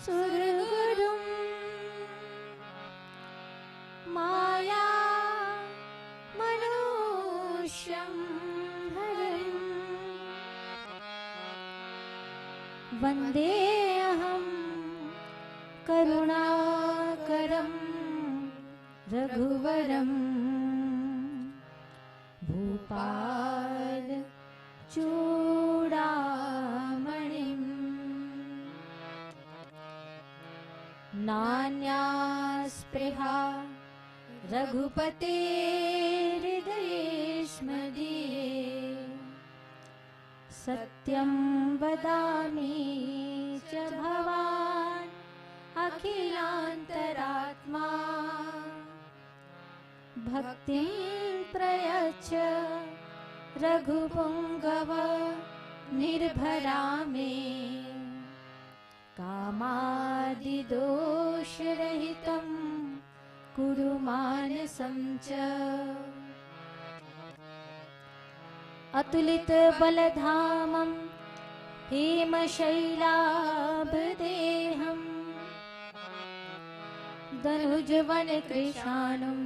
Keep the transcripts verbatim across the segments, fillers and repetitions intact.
सुरगुरुं माया मनुष्यं हरिं। वन्देऽहं करुणाकरं रघुवरं भूपाल चूडामणिम्। नान्या स्पृहा रघुपते हृदयेऽस्मदीये। सत्यं वदामि च भवान् अखिलान्तरात्मा। भक्तिं प्रयच्छ रघुपुङ्गव निर्भरा मे। कामादिदोषरहितं कुरु मानसं च। अतुलितबलधामं हेमशैलाभदेहं दनुजवनकृशानुं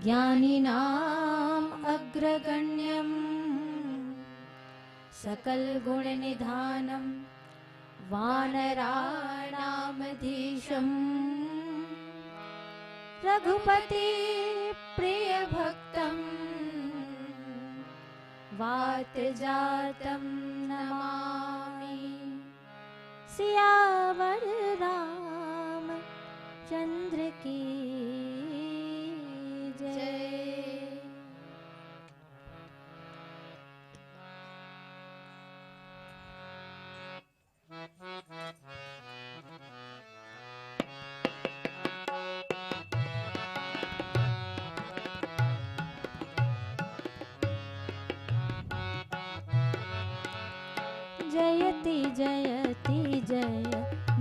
ज्ञानिनामग्रगण्यम्। सकलगुणनिधानं वानराणामधीशं रघुपतिप्रियभक्तं वातजातं नमामि। सियावर रामचंद्र की जय। जयति जयति जय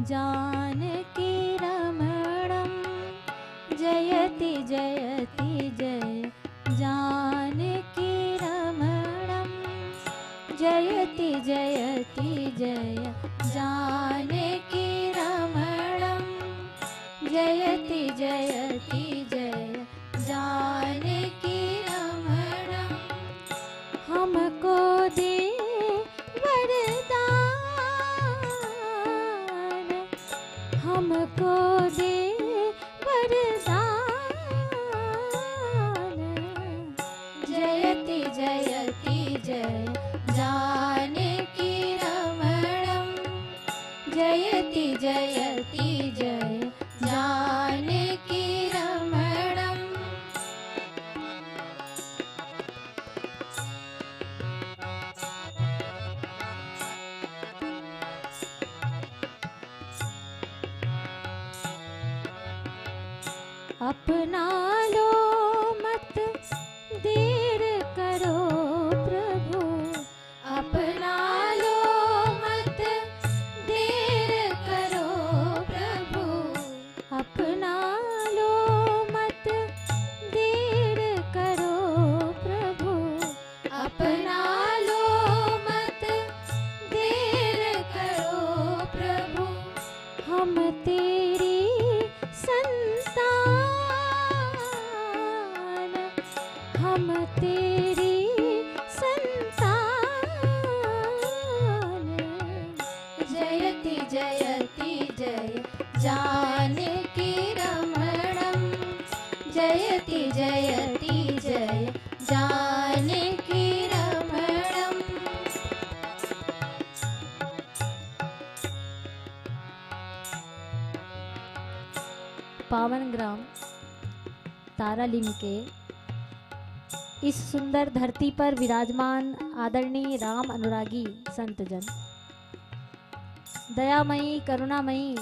जानकी रमणम्। जयति जयति जय जानकी रमणम्। जयति जयति जय जानकी रमणम्। जयति जयति जय जानकी रमणम्। हमको दे वरदान, हमको दे वरदान। जयति जयति जय जानकी रमणम्। जयति जयति जय जानकी रमणम्। अपना लो मत देर करो प्रभु, अपना लो मत देर करो प्रभु, अपना लो मत देर करो प्रभु, अपना लो मत देर करो प्रभु। हम तेरी संतान, हम तेरी संतान। जयति जयति जय जानकी रमणम्। जयति जयति जय जानकी रमणम्। पावन ग्राम तारालिम के इस सुंदर धरती पर विराजमान आदरणीय राम अनुरागी संतजन, दयामयी, करुणामयी,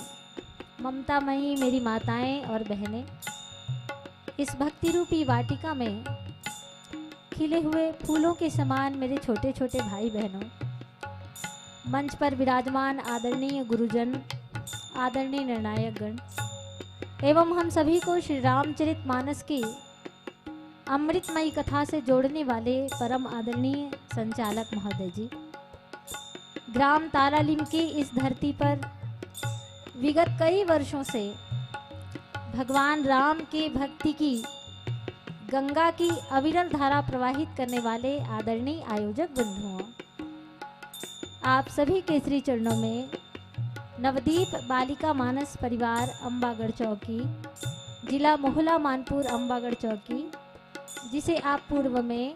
ममतामयी मेरी माताएं और बहनें, इस भक्ति रूपी वाटिका में खिले हुए फूलों के समान मेरे छोटे छोटे भाई बहनों, मंच पर विराजमान आदरणीय गुरुजन, आदरणीय निर्णायक गण एवं हम सभी को श्री रामचरित मानस की अमृतमयी कथा से जोड़ने वाले परम आदरणीय संचालक महोदय जी, ग्राम तारालिम की इस धरती पर विगत कई वर्षों से भगवान राम के भक्ति की गंगा की अविरल धारा प्रवाहित करने वाले आदरणीय आयोजक बंधुओं, आप सभी के श्री चरणों में नवदीप बालिका मानस परिवार अम्बागढ़ चौकी, जिला मोहला मानपुर अम्बागढ़ चौकी, जिसे आप पूर्व में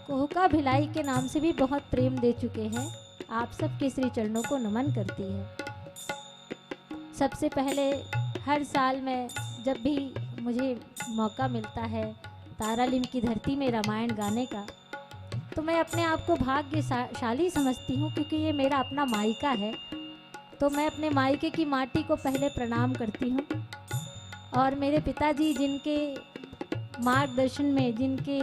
कोहका भिलाई के नाम से भी बहुत प्रेम दे चुके हैं, आप सबके श्री चरणों को नमन करती है। सबसे पहले हर साल मैं, जब भी मुझे मौका मिलता है तारालिम की धरती में रामायण गाने का, तो मैं अपने आप को भाग्यशाली समझती हूँ, क्योंकि ये मेरा अपना मायका है। तो मैं अपने मायके की माटी को पहले प्रणाम करती हूँ और मेरे पिताजी, जिनके मार्गदर्शन में, जिनके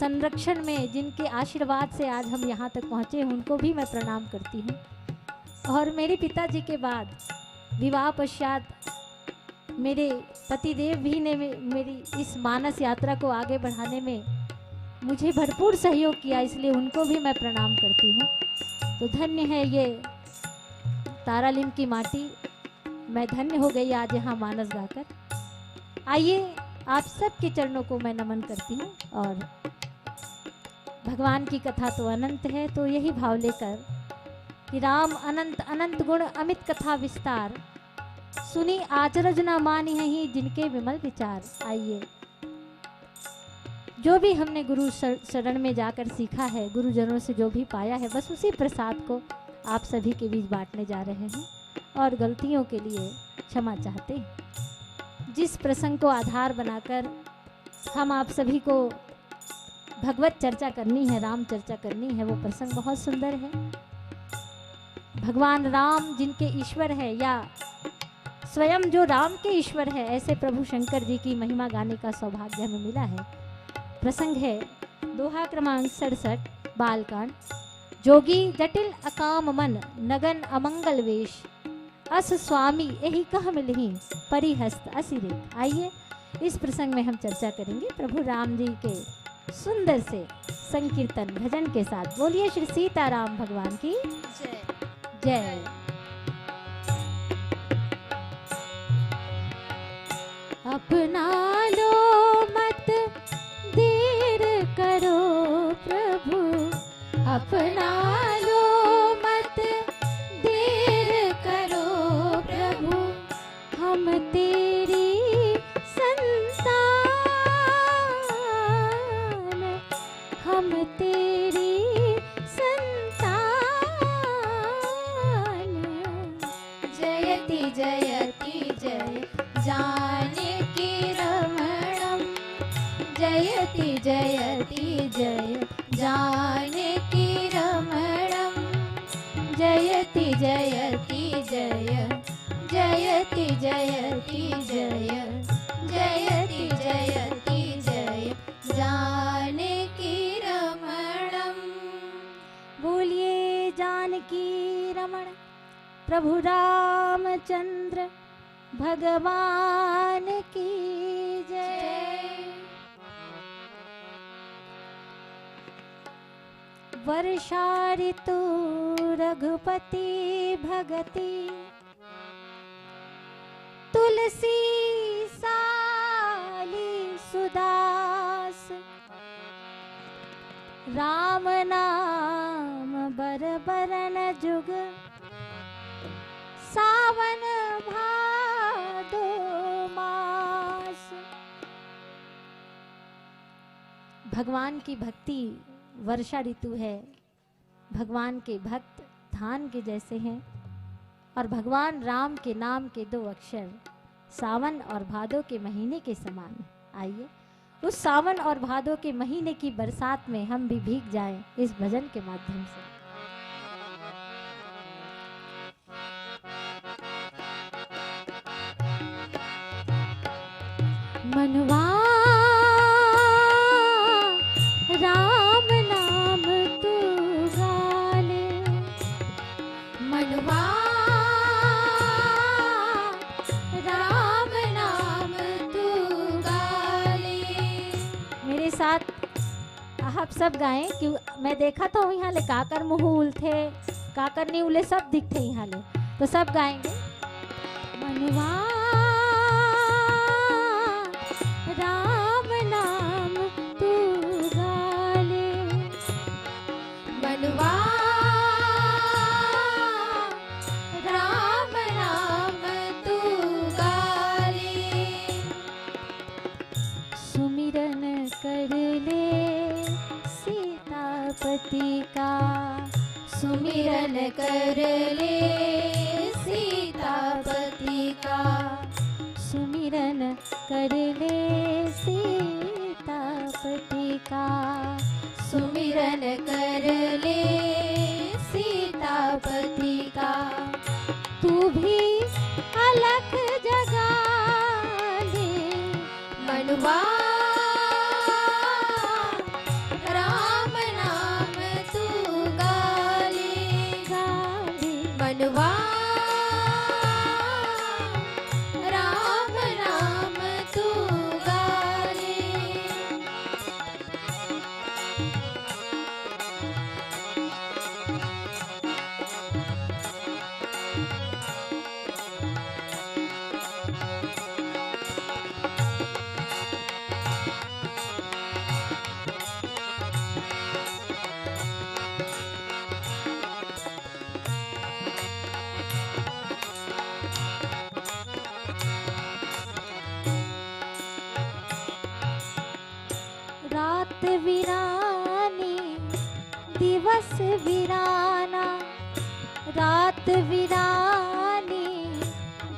संरक्षण में, जिनके आशीर्वाद से आज हम यहाँ तक पहुँचे हैं, उनको भी मैं प्रणाम करती हूँ। और मेरे पिताजी के बाद विवाह पश्चात मेरे पतिदेव भी ने मे-, मेरी इस मानस यात्रा को आगे बढ़ाने में मुझे भरपूर सहयोग किया, इसलिए उनको भी मैं प्रणाम करती हूँ। तो धन्य है ये तारालिम की माटी, मैं धन्य हो गई आज यहाँ मानस गाकर। आइए, आप सबके चरणों को मैं नमन करती हूँ। और भगवान की कथा तो अनंत है, तो यही भाव लेकर कि राम अनंत अनंत गुण अमित कथा विस्तार, सुनि अचरज न मानिहहिं जिनके विमल विचार। आइए, जो भी हमने गुरु शर-, शरण में जाकर सीखा है, गुरुजनों से जो भी पाया है, बस उसी प्रसाद को आप सभी के बीच बांटने जा रहे हैं और गलतियों के लिए क्षमा चाहते हैं। जिस प्रसंग को आधार बनाकर हम आप सभी को भगवत चर्चा करनी है, राम चर्चा करनी है, वो प्रसंग बहुत सुंदर है। भगवान राम जिनके ईश्वर है या स्वयं जो राम के ईश्वर है, ऐसे प्रभु शंकर जी की महिमा गाने का सौभाग्य हमें मिला है। प्रसंग है दोहा क्रमांक सड़सठ, बालकांड। जोगी जटिल अकाम मन, नगन अमंगल वेश, अस स्वामी एहि कह मिलहीं, परिहस्त असिरे। आइए, इस प्रसंग में हम चर्चा करेंगे प्रभु राम जी के सुंदर से संकीर्तन भजन के साथ। बोलिए श्री सीताराम भगवान की जय। जय। अपना लो मत देर करो प्रभु, अपना लो मत देर करो प्रभु, हम तेरी संतान, हम तेरी संतान। जयति जयति जय जानकी रमणम, जयति जयति जय जानकी रमणम, जयति जयति जय, जयति जयति जय, जयति जयति जय जानकी रमणम। बोलिए जानकी रमण प्रभु रामचंद्र भगवान की जय। वर्षा ऋतु रघुपति भगति, तुलसी साली सुदास, राम नाम बर बरन जुग, सावन भादो मास। भगवान की भक्ति वर्षा ऋतु है। भगवान के भक्त धान के जैसे हैं और भगवान राम के नाम के दो अक्षर सावन और भादो के महीने के समान। आइए, उस सावन और भादो के महीने की बरसात में हम भी भीग जाएं इस भजन के माध्यम से। मनवा राम नाम तू गाले, मनवा राम नाम तू गाले। मेरे साथ आप सब गाएं, क्यों मैं देखा था यहाँ ले काकर मुँह उलथे, काकर नहीं उले, सब दिखते यहाँ ले, तो सब गाएंगे। मनवा राम नाम तू गाले। मनवा राम नाम तू गाले। सुमिरन कर ले सीतापति का। सुमिरन कर ले सीतापति का। सुमिरन कर ले सीतापति का। सुमिरन कर ले सीतापति का। तू भी अलख जगा ले। मनवा राम नाम तू गाले। गाले। मनवा राम नाम तू गाले। रात वीरानी दिवस वीराना। रात वीरानी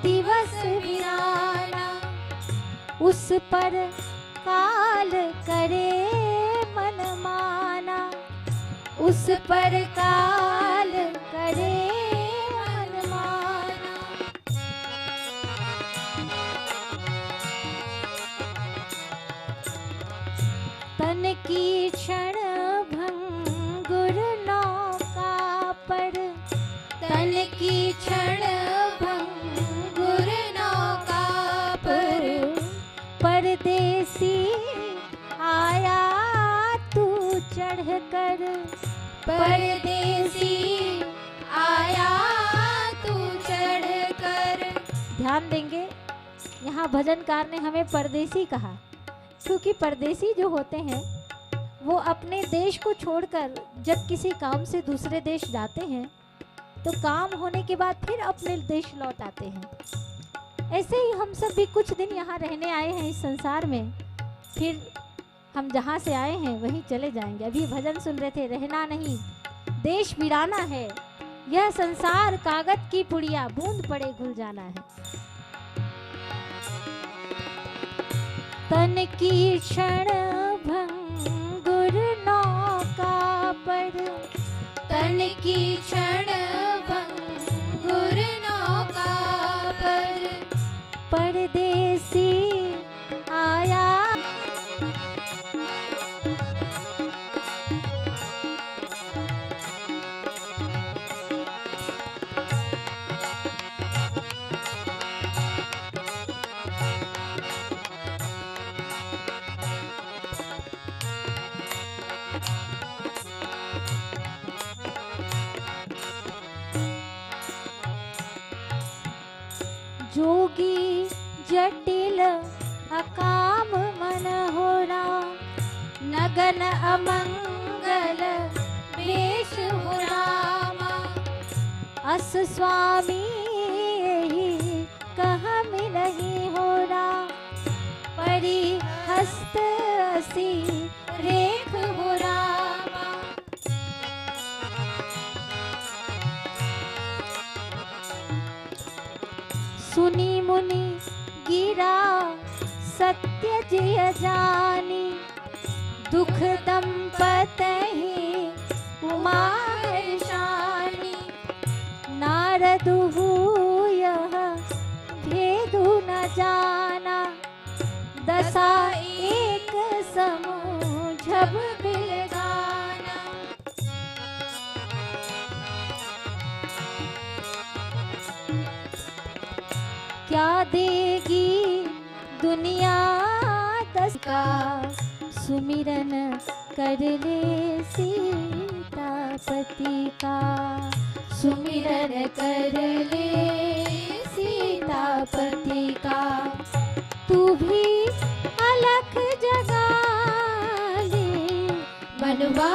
दिवस वीराना। उस पर काल करे मनमाना। उस पर काल करे मनमाना। तन की क्षण भंगुर नौका पर। तन की क्षण भंगुर नौका पर। परदेसी आया तू चढ़कर। परदेसी आया तू चढ़कर। ध्यान देंगे, यहाँ भजनकार ने हमें परदेसी कहा, क्योंकि परदेसी जो होते हैं, वो अपने देश को छोड़कर जब किसी काम से दूसरे देश जाते हैं, तो काम होने के बाद फिर अपने देश लौट आते हैं। ऐसे ही हम सब भी कुछ दिन यहाँ रहने आए हैं इस संसार में, फिर हम जहाँ से आए हैं वहीं चले जाएंगे। अभी भजन सुन रहे थे, रहना नहीं, देश वीराना है, यह संसार कागज की पुड़िया, बूंद पड़े घुल जाना है। तन की क्षण भंगुर नौका पर। तन की क्षण भंगुर नौका पर। परदेसी आया। जोगी जटिल अकाम मन होरा, नगन अमंगल वेश हो रामा। अस स्वामी यही कह मिलही होरा, परी हस्त असी रेख हो रामा। सुनी मुनि गिरा सत्य जिय जानी, दुख दंपतहि उमा हर्षानी। नारद हूँ यह भेदु न जाना, दसा एक समूह झब बिलगाना। क्या देगी दुनिया दस का, सुमिरन कर ले सीतापति का, सुमिरन कर ले सीता पति का तू भी अलख जगा ले। मनवा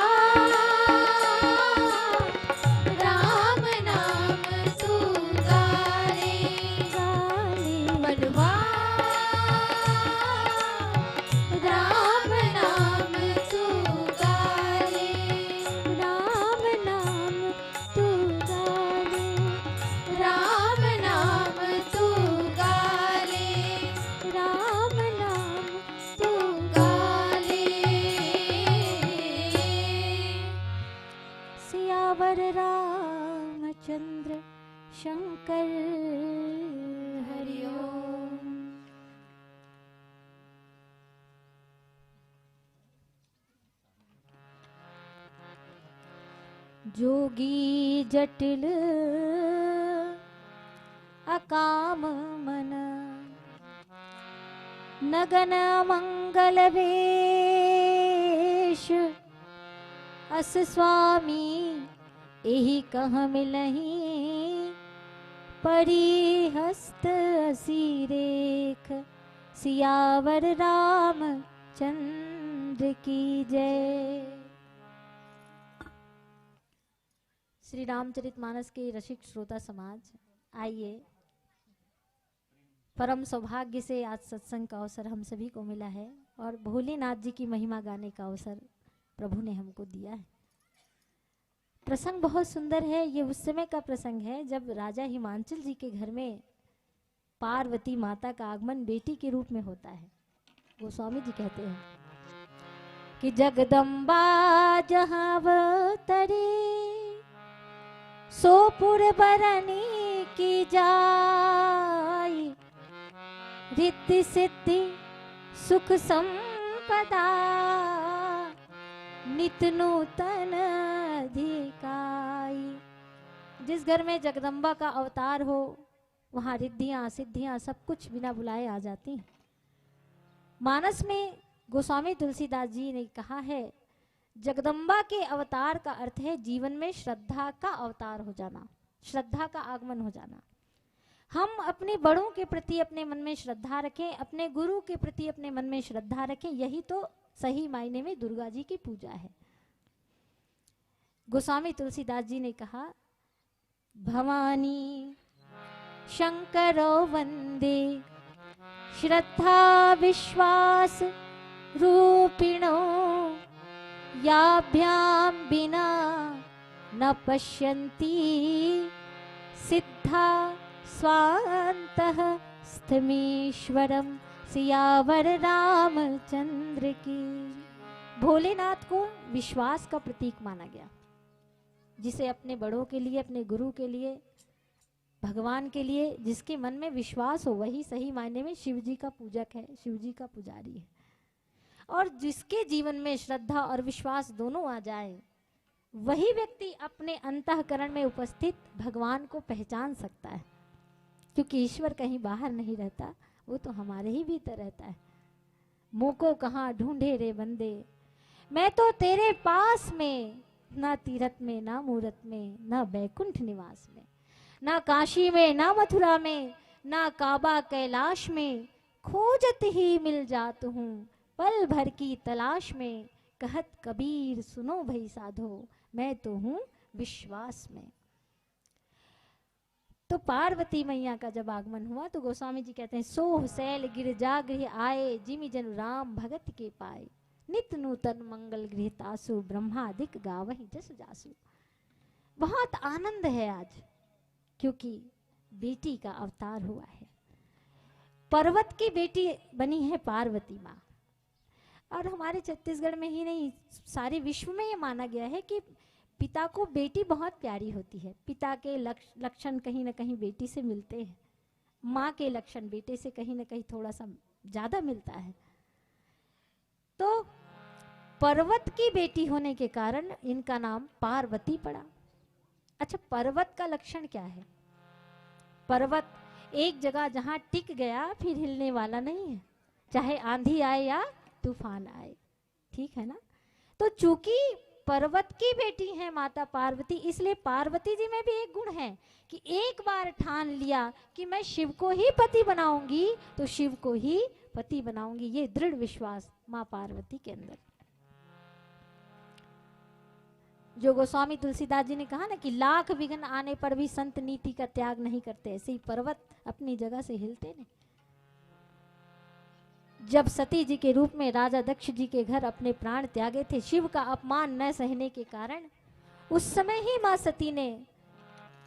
राम नाम तू गा ले। गा ले। मनवा राम नाम तू गा ले। राम नाम तू गा ले। राम नाम तू गा ले। राम नाम तू गा ले। सियावर रामचंद्र शंकर। हरिओम। जोगी जटिल अकाम मन, नगन मंगल वेश अस स्वामी, एहि कह मिलही परी हस्त असी रेख। सियावर रामचंद्र की जय। श्री रामचरितमानस के रसिक श्रोता समाज, आइए, परम सौभाग्य से आज सत्संग का अवसर हम सभी को मिला है और भोलेनाथ जी की महिमा गाने का अवसर प्रभु ने हमको दिया है। प्रसंग बहुत सुंदर है। ये उस समय का प्रसंग है जब राजा हिमांचल जी के घर में पार्वती माता का आगमन बेटी के रूप में होता है। गोस्वामी जी कहते हैं कि जगदम्बा जहाँ अवतरी, सो पुर बरनी की जाई, रिद्धि सिद्धि सुख संपदा नित नूतन अधिकाई। जिस घर में जगदम्बा का अवतार हो, वहाँ रिद्धियाँ, सिद्धियाँ, सब कुछ बिना बुलाए आ जाती हैं। मानस में गोस्वामी तुलसीदास जी ने कहा है, जगदम्बा के अवतार का अर्थ है जीवन में श्रद्धा का अवतार हो जाना, श्रद्धा का आगमन हो जाना। हम अपने बड़ों के प्रति अपने मन में श्रद्धा रखें, अपने गुरु के प्रति अपने मन में श्रद्धा रखें, यही तो सही मायने में दुर्गा जी की पूजा है। गोस्वामी तुलसीदास जी ने कहा, भवानी शंकरो वंदे श्रद्धा विश्वास रूपिणो, याभ्याम बिना न पश्यन्ति सिद्धा स्वान्तः स्थमीश्वरम। सियावर रामचंद्र की। भोलेनाथ को विश्वास का प्रतीक माना गया, जिसे अपने बड़ों के लिए, अपने गुरु के लिए, भगवान के लिए जिसके मन में विश्वास हो, वही सही मायने में शिव जी का पूजक है, शिव जी का पुजारी है। और जिसके जीवन में श्रद्धा और विश्वास दोनों आ जाए, वही व्यक्ति अपने अंतःकरण में उपस्थित भगवान को पहचान सकता है, क्योंकि ईश्वर कहीं बाहर नहीं रहता, वो तो हमारे ही भीतर रहता है। मोको कहाँ ढूंढे रे बंदे, मैं तो तेरे पास में, ना तीरथ में, ना मूरत में, ना बैकुंठ निवास में, ना काशी में, ना मथुरा में, ना काबा कैलाश में, खोजत ही मिल जात हूँ पल भर की तलाश में। कहत कबीर सुनो भई साधो, मैं तो हूँ विश्वास में। तो पार्वती मैया का जब आगमन हुआ तो गोस्वामी जी कहते हैं, सोह सैल गिरजा गृह आए, जिमि जनु राम भगत के पाए, नित नूतन मंगल गृह तासु, ब्रह्मादिक गावहि जस जासु। बहुत आनंद है आज, क्योंकि बेटी का अवतार हुआ है। पर्वत की बेटी बनी है पार्वती माँ। और हमारे छत्तीसगढ़ में ही नहीं, सारे विश्व में ये माना गया है कि पिता को बेटी बहुत प्यारी होती है। पिता के लक्ष-, लक्षण कहीं ना कहीं बेटी से मिलते हैं। माँ के लक्षण बेटे से कहीं ना कहीं थोड़ा सा ज्यादा मिलता है। तो पर्वत की बेटी होने के कारण इनका नाम पार्वती पड़ा। अच्छा, पर्वत का लक्षण क्या है? पर्वत एक जगह जहां टिक गया, फिर हिलने वाला नहीं है, चाहे आंधी आए या तूफान आए, ठीक है ना? तो चूंकि पर्वत की बेटी है माता पार्वती, इसलिए पार्वती जी में भी एक गुण है कि एक बार ठान लिया कि मैं शिव को ही पति बनाऊंगी, तो शिव को ही पति बनाऊंगी। ये दृढ़ विश्वास माँ पार्वती के अंदर। जो गोस्वामी तुलसीदास जी ने कहा ना कि लाख विघ्न आने पर भी संत नीति का त्याग नहीं करते, ऐसे ही पर्वत अपनी जगह से हिलते नहीं। जब सती जी के रूप में राजा दक्ष जी के घर अपने प्राण त्यागे थे, शिव का अपमान न सहने के कारण, उस समय ही माँ सती ने,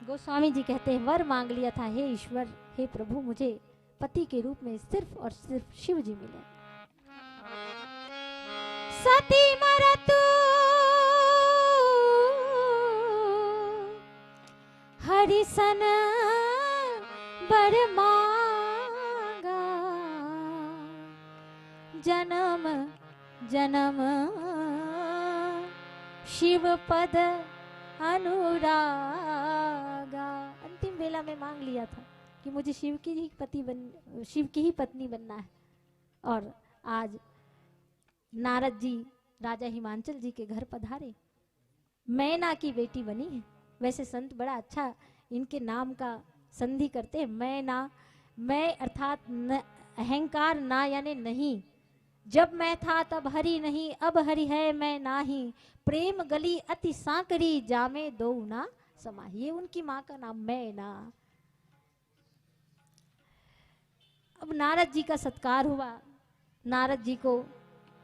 गोस्वामी जी कहते हैं, वर मांग लिया था, हे ईश्वर, हे प्रभु, मुझे पति के रूप में सिर्फ और सिर्फ शिव जी मिले। सती मरतु हरिसन बर मांगा, जन्म जन्म शिव पद अनुरागा। अंतिम बेला में मांग लिया था कि मुझे शिव की ही पति बन, शिव की ही पत्नी बनना है। और आज नारद जी राजा हिमांचल जी के घर पधारे, मैना की बेटी बनी है। वैसे संत बड़ा अच्छा इनके नाम का संधि करते हैं, मैं ना, मैं अर्थात न, अहंकार ना यानी नहीं। जब मैं था तब हरि नहीं, अब हरि है मैं नाही, प्रेम गली अति सांकरी, जामे दो ना समाही। ये उनकी माँ का नाम मैना। अब नारद जी का सत्कार हुआ। नारद जी को,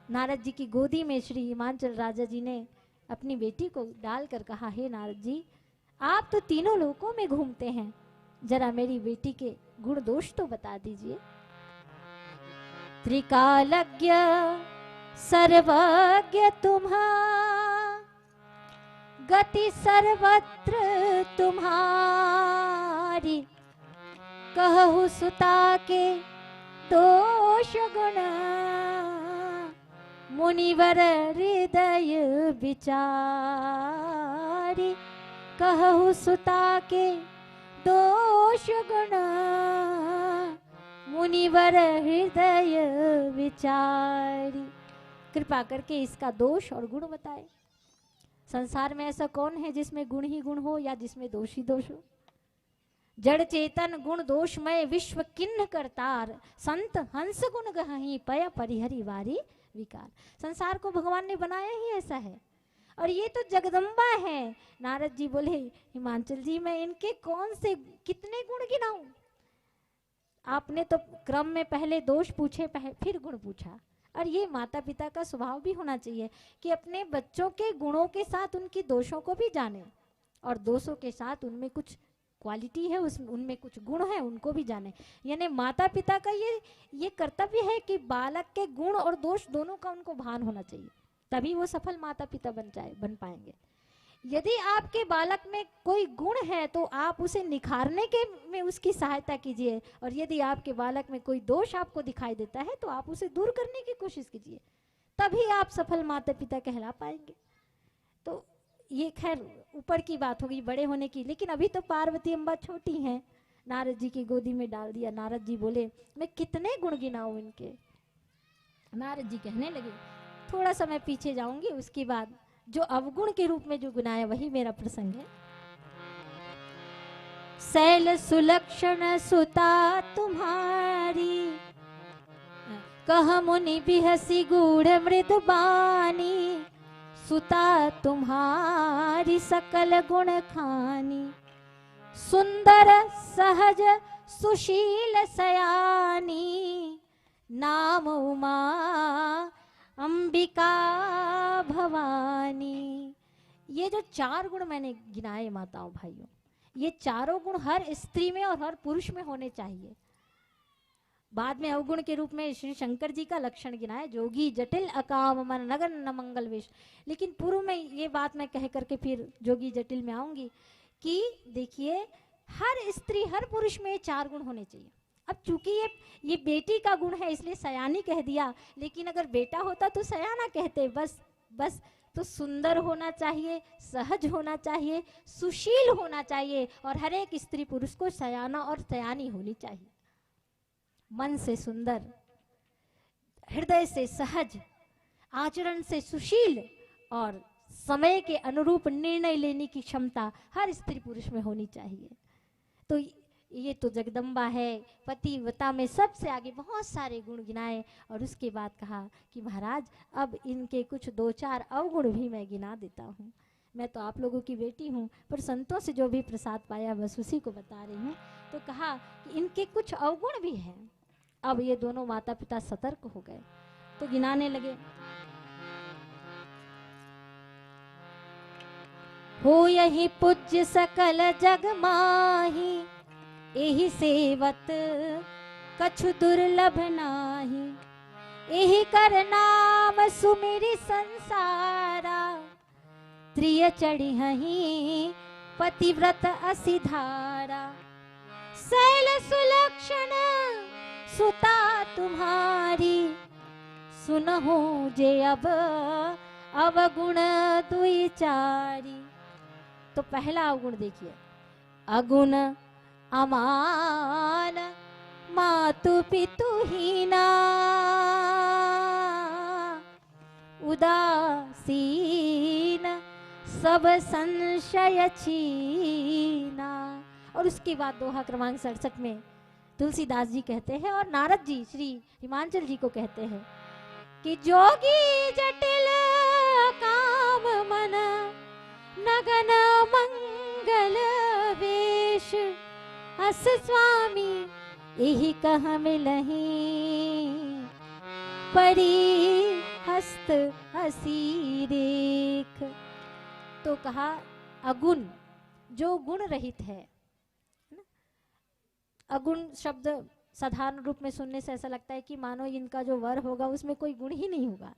नारद जी की गोदी में श्री हिमांचल राजा जी ने अपनी बेटी को डालकर कहा, हे नारद जी, आप तो तीनों लोकों में घूमते हैं, जरा मेरी बेटी के गुण दोष तो बता दीजिए। त्रिकालज्ञ सर्वज्ञ तुम्हा, गति सर्वत्र तुम्हारी, कहु सुता के दोष गुण, मुनिवर हृदय विचारी। कहु सुता के दोष गुण, मुनिवर हृदय विचारी। कृपा करके इसका दोष और गुण बताए। संसार में ऐसा कौन है जिसमें गुण ही गुण हो या जिसमें दोष ही दोष हो? जड़ चेतन गुण दोषमय, विश्व किन्ह करतार, संत हंस गुण गहहि पय परिहरि वारी विकार। संसार को भगवान ने बनाया ही ऐसा है। और ये तो जगदम्बा है। नारद जी बोले, हिमांचल जी, मैं इनके कौन से, कितने गुण गिनाऊं? आपने तो क्रम में पहले दोष पूछे, पह-, फिर गुण पूछा। और ये माता पिता का स्वभाव भी होना चाहिए कि अपने बच्चों के गुणों के साथ उनकी दोषों को भी जाने, और दोषों के साथ उनमें कुछ क्वालिटी है, उस, उनमें कुछ गुण है, उनको भी जाने। यानी माता पिता का ये, ये कर्तव्य है कि बालक के गुण और दोष दोनों का उनको भान होना चाहिए, तभी वो सफल माता पिता बन जाए, बन पाएंगे। यदि आपके बालक में कोई गुण है तो आप उसे निखारने के में उसकी सहायता कीजिए, और यदि आपके बालक में कोई दोष आपको दिखाई देता है तो आप उसे दूर करने की कोशिश कीजिए, तभी आप सफल माता पिता कहला पाएंगे। तो ये खैर ऊपर की बात होगी बड़े होने की, लेकिन अभी तो पार्वती अम्बा छोटी हैं। नारद जी की गोदी में डाल दिया। नारद जी बोले, मैं कितने गुण गिनाऊं इनके? नारद जी कहने लगे, थोड़ा सा मैं पीछे जाऊंगी, उसके बाद जो अवगुण के रूप में जो गिनाया वही मेरा प्रसंग है। सैल सुलक्षण सुता तुम्हारी, कह मुनि बिहसी गूढ़ मृदु बानी, सुता तुम्हारी सकल गुण खानी, सुंदर सहज सुशील सयानी, नाम उमा अंबिका भवानी। ये जो चार गुण मैंने गिनाए माताओं भाइयों, ये चारों गुण हर स्त्री में और हर पुरुष में होने चाहिए। बाद में अवगुण के रूप में श्री शंकर जी का लक्षण गिनाए, जोगी जटिल अकाम मन नगन न मंगल वेश। लेकिन पूर्व में ये बात मैं कह करके फिर जोगी जटिल में आऊंगी कि देखिए, हर स्त्री, हर पुरुष में ये चार गुण होने चाहिए। अब चूंकि ये, ये बेटी का गुण है, इसलिए सयानी कह दिया, लेकिन अगर बेटा होता तो सयाना कहते। बस, बस, तो सुंदर होना चाहिए, सहज होना चाहिए, सुशील होना चाहिए, और हर एक स्त्री पुरुष को सयाना और सयानी होनी चाहिए। मन से सुंदर, हृदय से सहज, आचरण से सुशील और समय के अनुरूप निर्णय लेने की क्षमता हर स्त्री पुरुष में होनी चाहिए। तो ये तो जगदम्बा है, पतिव्रता में सबसे आगे। बहुत सारे गुण गिनाए और उसके बाद कहा कि महाराज, अब इनके कुछ दो चार अवगुण भी मैं गिना देता हूँ। मैं तो आप लोगों की बेटी हूँ, पर संतों से जो भी प्रसाद पाया, बस उसी को बता रही हूँ। तो कहा कि इनके कुछ अवगुण भी हैं। अब ये दोनों माता पिता सतर्क हो गए, तो गिनाने लगे। हो यही पूज्य सकल जग माही, एहि सेवत कछु दुर्लभ नाही। एहि कर नाम सुमिरि संसारा, त्रिय चढ़िहहि पतिव्रत असि धारा। शैल सुलक्षण सुता तुम्हारी, सुनहु जे अब अवगुण दुई चारी। तो पहला अवगुण देखिए, अगुण अमान मातु पितु हीना, उदासीन सब संशय छीना। और उसके बाद दोहा क्रमांक सड़सठ में तुलसीदास जी कहते हैं और नारद जी श्री हिमांचल जी को कहते हैं कि जोगी जटिल काम मन नगन मंगल वेश, अस स्वामी एहि कह मिलही परी हस्त असी रेख। तो कहा, अगुण, जो गुण रहित है, है ना? अगुण शब्द साधारण रूप में सुनने से ऐसा लगता है कि मानो इनका जो वर होगा, उसमें कोई गुण ही नहीं होगा,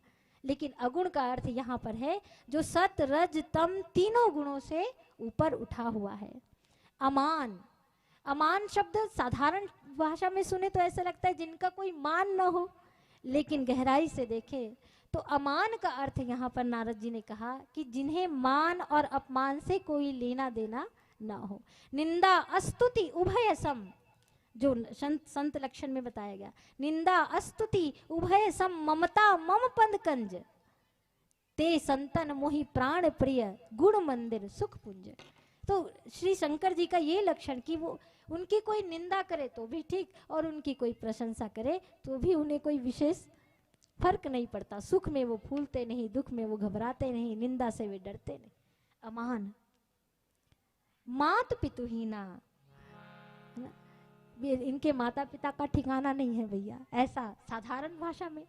लेकिन अगुण का अर्थ यहाँ पर है जो सत रज तम तीनों गुणों से ऊपर उठा हुआ है। अमान, अमान शब्द साधारण भाषा में सुने तो ऐसा लगता है जिनका कोई मान न हो, लेकिन गहराई से देखें तो अमान का अर्थ यहाँ पर नारद जी ने कहा कि जिन्हें मान और अपमान से कोई लेना देना ना हो। निंदा अस्तुति उभय सम, जो संत, संत लक्षण में बताया गया, निंदा अस्तुति उभय सम, ममता मम पंद कंज, ते संतन मोहि प्राण प्रिय, गुण मंदिर सुख पुंज। तो श्री शंकर जी का ये लक्षण कि वो, उनकी कोई निंदा करे तो भी ठीक और उनकी कोई प्रशंसा करे तो भी उन्हें कोई विशेष फर्क नहीं पड़ता। सुख में वो फूलते नहीं, दुख में वो घबराते नहीं, निंदा से वे डरते नहीं। अमान, मात पितु हीना, है ना? ये इनके माता पिता का ठिकाना नहीं है भैया, ऐसा साधारण भाषा में।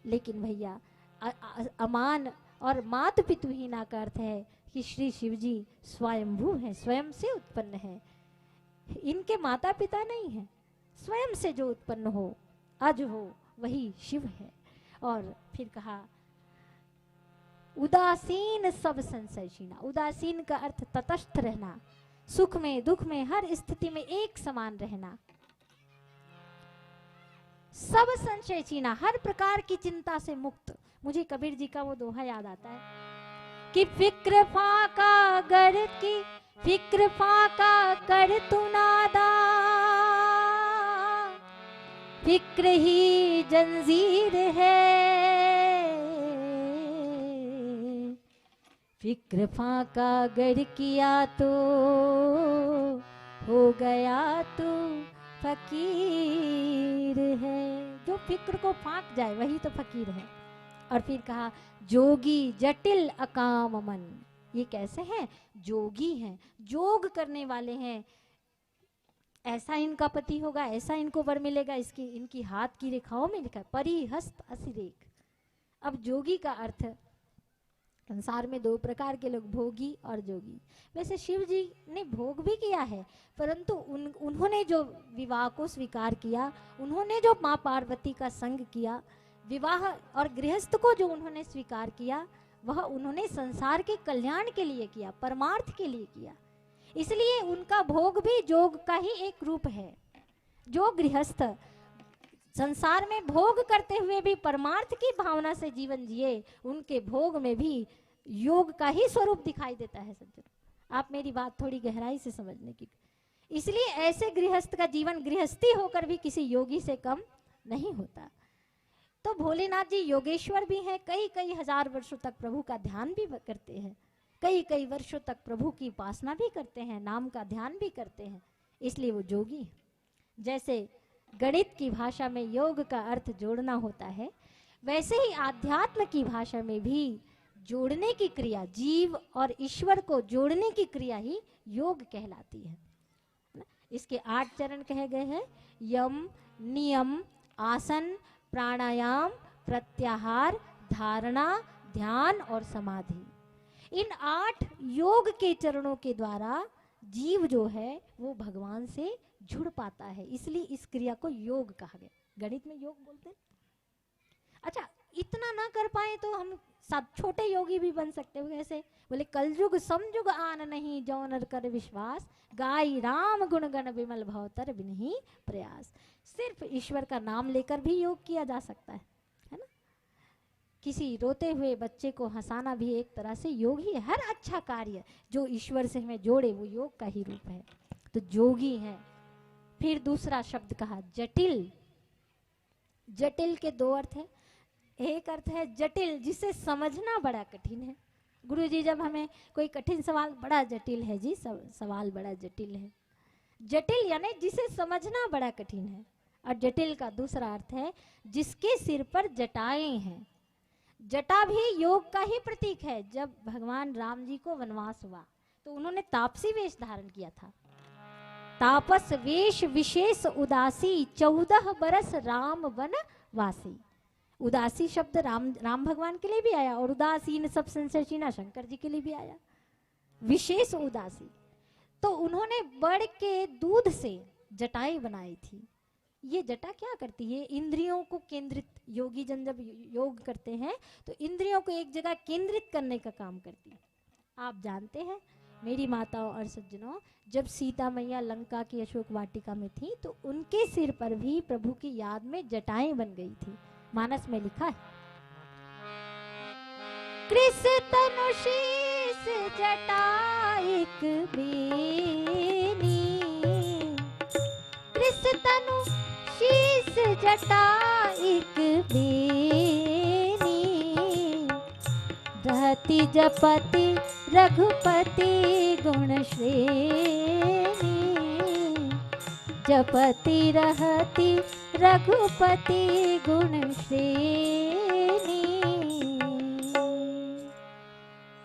लेकिन भैया, अ-, अ-, अमान और मात पितु हीना का अर्थ है कि श्री शिव जी स्वयंभू हैं, स्वयं से उत्पन्न है। इनके माता पिता नहीं है, स्वयं से जो उत्पन्न हो, अज हो, वही शिव है। और फिर कहा, उदासीन सब संशय छीना। उदासीन का अर्थ तटस्थ रहना, सुख में दुख में हर स्थिति में एक समान रहना। सब संशय छीना, हर प्रकार की चिंता से मुक्त। मुझे कबीर जी का वो दोहा याद आता है कि फिक्र फाका गर की, फिक्र फाका कर तू नादा, फिक्र ही जंजीर है। फिक्र फाका गर किया तो हो गया तू फकीर है। जो फिक्र को फांक जाए वही तो फकीर है। और फिर कहा, जोगी जटिल अकाम मन। ये कैसे हैं? जोगी हैं, जोग करने वाले हैं। ऐसा इनका पति होगा, ऐसा इनको वर मिलेगा, इसकी, इनकी हाथ की रेखाओं में लिखा है, परी हस्त असिरेख। अब जोगी का अर्थ, संसार में दो प्रकार के लोग, भोगी और जोगी। वैसे शिव जी ने भोग भी किया है, परंतु उन, उन्होंने जो विवाह को स्वीकार किया, उन्होंने जो माँ पार्वती का संग किया, विवाह और गृहस्थ को जो उन्होंने स्वीकार किया, वह उन्होंने संसार के कल्याण के लिए किया, परमार्थ के लिए किया। इसलिए उनका भोग भी जोग का ही एक रूप है। जो गृहस्थ संसार में भोग करते हुए भी परमार्थ की भावना से जीवन जिए, उनके भोग में भी योग का ही स्वरूप दिखाई देता है सज्जन। आप मेरी बात थोड़ी गहराई से समझने की, इसलिए ऐसे गृहस्थ का जीवन गृहस्थी होकर भी किसी योगी से कम नहीं होता। तो भोलेनाथ जी योगेश्वर भी हैं, कई कई हजार वर्षों तक प्रभु का ध्यान भी करते हैं, कई कई वर्षों तक प्रभु की उपासना भी करते हैं, नाम का ध्यान भी करते हैं, इसलिए वो जोगी हैं। जैसे गणित की भाषा में योग का अर्थ जोड़ना होता है, वैसे ही आध्यात्म की भाषा में भी जोड़ने की क्रिया, जीव और ईश्वर को जोड़ने की क्रिया ही योग कहलाती है। इसके आठ चरण कहे गए हैं: यम, नियम, आसन, प्राणायाम, प्रत्याहार, धारणा, ध्यान और समाधि। इन आठ योग के चरणों के द्वारा जीव जो है वो भगवान से जुड़ पाता है, इसलिए इस क्रिया को योग कहा गया। गणित में योग बोलते हैं। अच्छा, इतना ना कर पाए तो हम सब छोटे योगी भी बन सकते हो। कैसे? बोले, कलयुग समयुग आन नहीं, जो नर कर विश्वास, गाई राम गुण गण विमल भव तर बिनही प्रयास। सिर्फ ईश्वर का नाम लेकर भी योग किया जा सकता है, है ना? किसी रोते हुए बच्चे को हंसाना भी एक तरह से योग ही है। हर अच्छा कार्य जो ईश्वर से हमें जोड़े, वो योग का ही रूप है। तो जोगी हैं। फिर दूसरा शब्द कहा, जटिल। जटिल के दो अर्थ है। एक अर्थ है जटिल, जिसे समझना बड़ा कठिन है। गुरु जी, जब हमें कोई कठिन सवाल, बड़ा जटिल है जी, सव-, सवाल बड़ा जटिल है। जटिल यानी जिसे समझना बड़ा कठिन है। और जटिल का दूसरा अर्थ है जिसके सिर पर जटाएं हैं। जटा भी योग का ही प्रतीक है। जब भगवान राम जी को वनवास हुआ तो उन्होंने तापसी वेश धारण किया था। तापस वेश विशेष उदासी, चौदह बरस राम वन वासी। उदासी शब्द राम, राम भगवान के लिए भी आया और उदासीन सब संशय चीन्हा शंकर जी के लिए भी आया। विशेष उदासी। तो उन्होंने बड़ के दूध से जटाएं बनाई थी। ये जटा क्या करती है? इंद्रियों को केंद्रित, योगी जन जब योग करते हैं तो इंद्रियों को एक जगह केंद्रित करने का काम करती है। आप जानते हैं मेरी माताओं और सज्जनों, जब सीता मैया लंका की अशोक वाटिका में थी तो उनके सिर पर भी प्रभु की याद में जटाएं बन गई थी। मानस में लिखा है, कृष तनु शीश जटा एक बेनी, कृष तनु शीश जटा एक बेनी, रहती जपति रघुपति गुण श्रेणी, जपति रहती रघुपति गुण श्रेणी।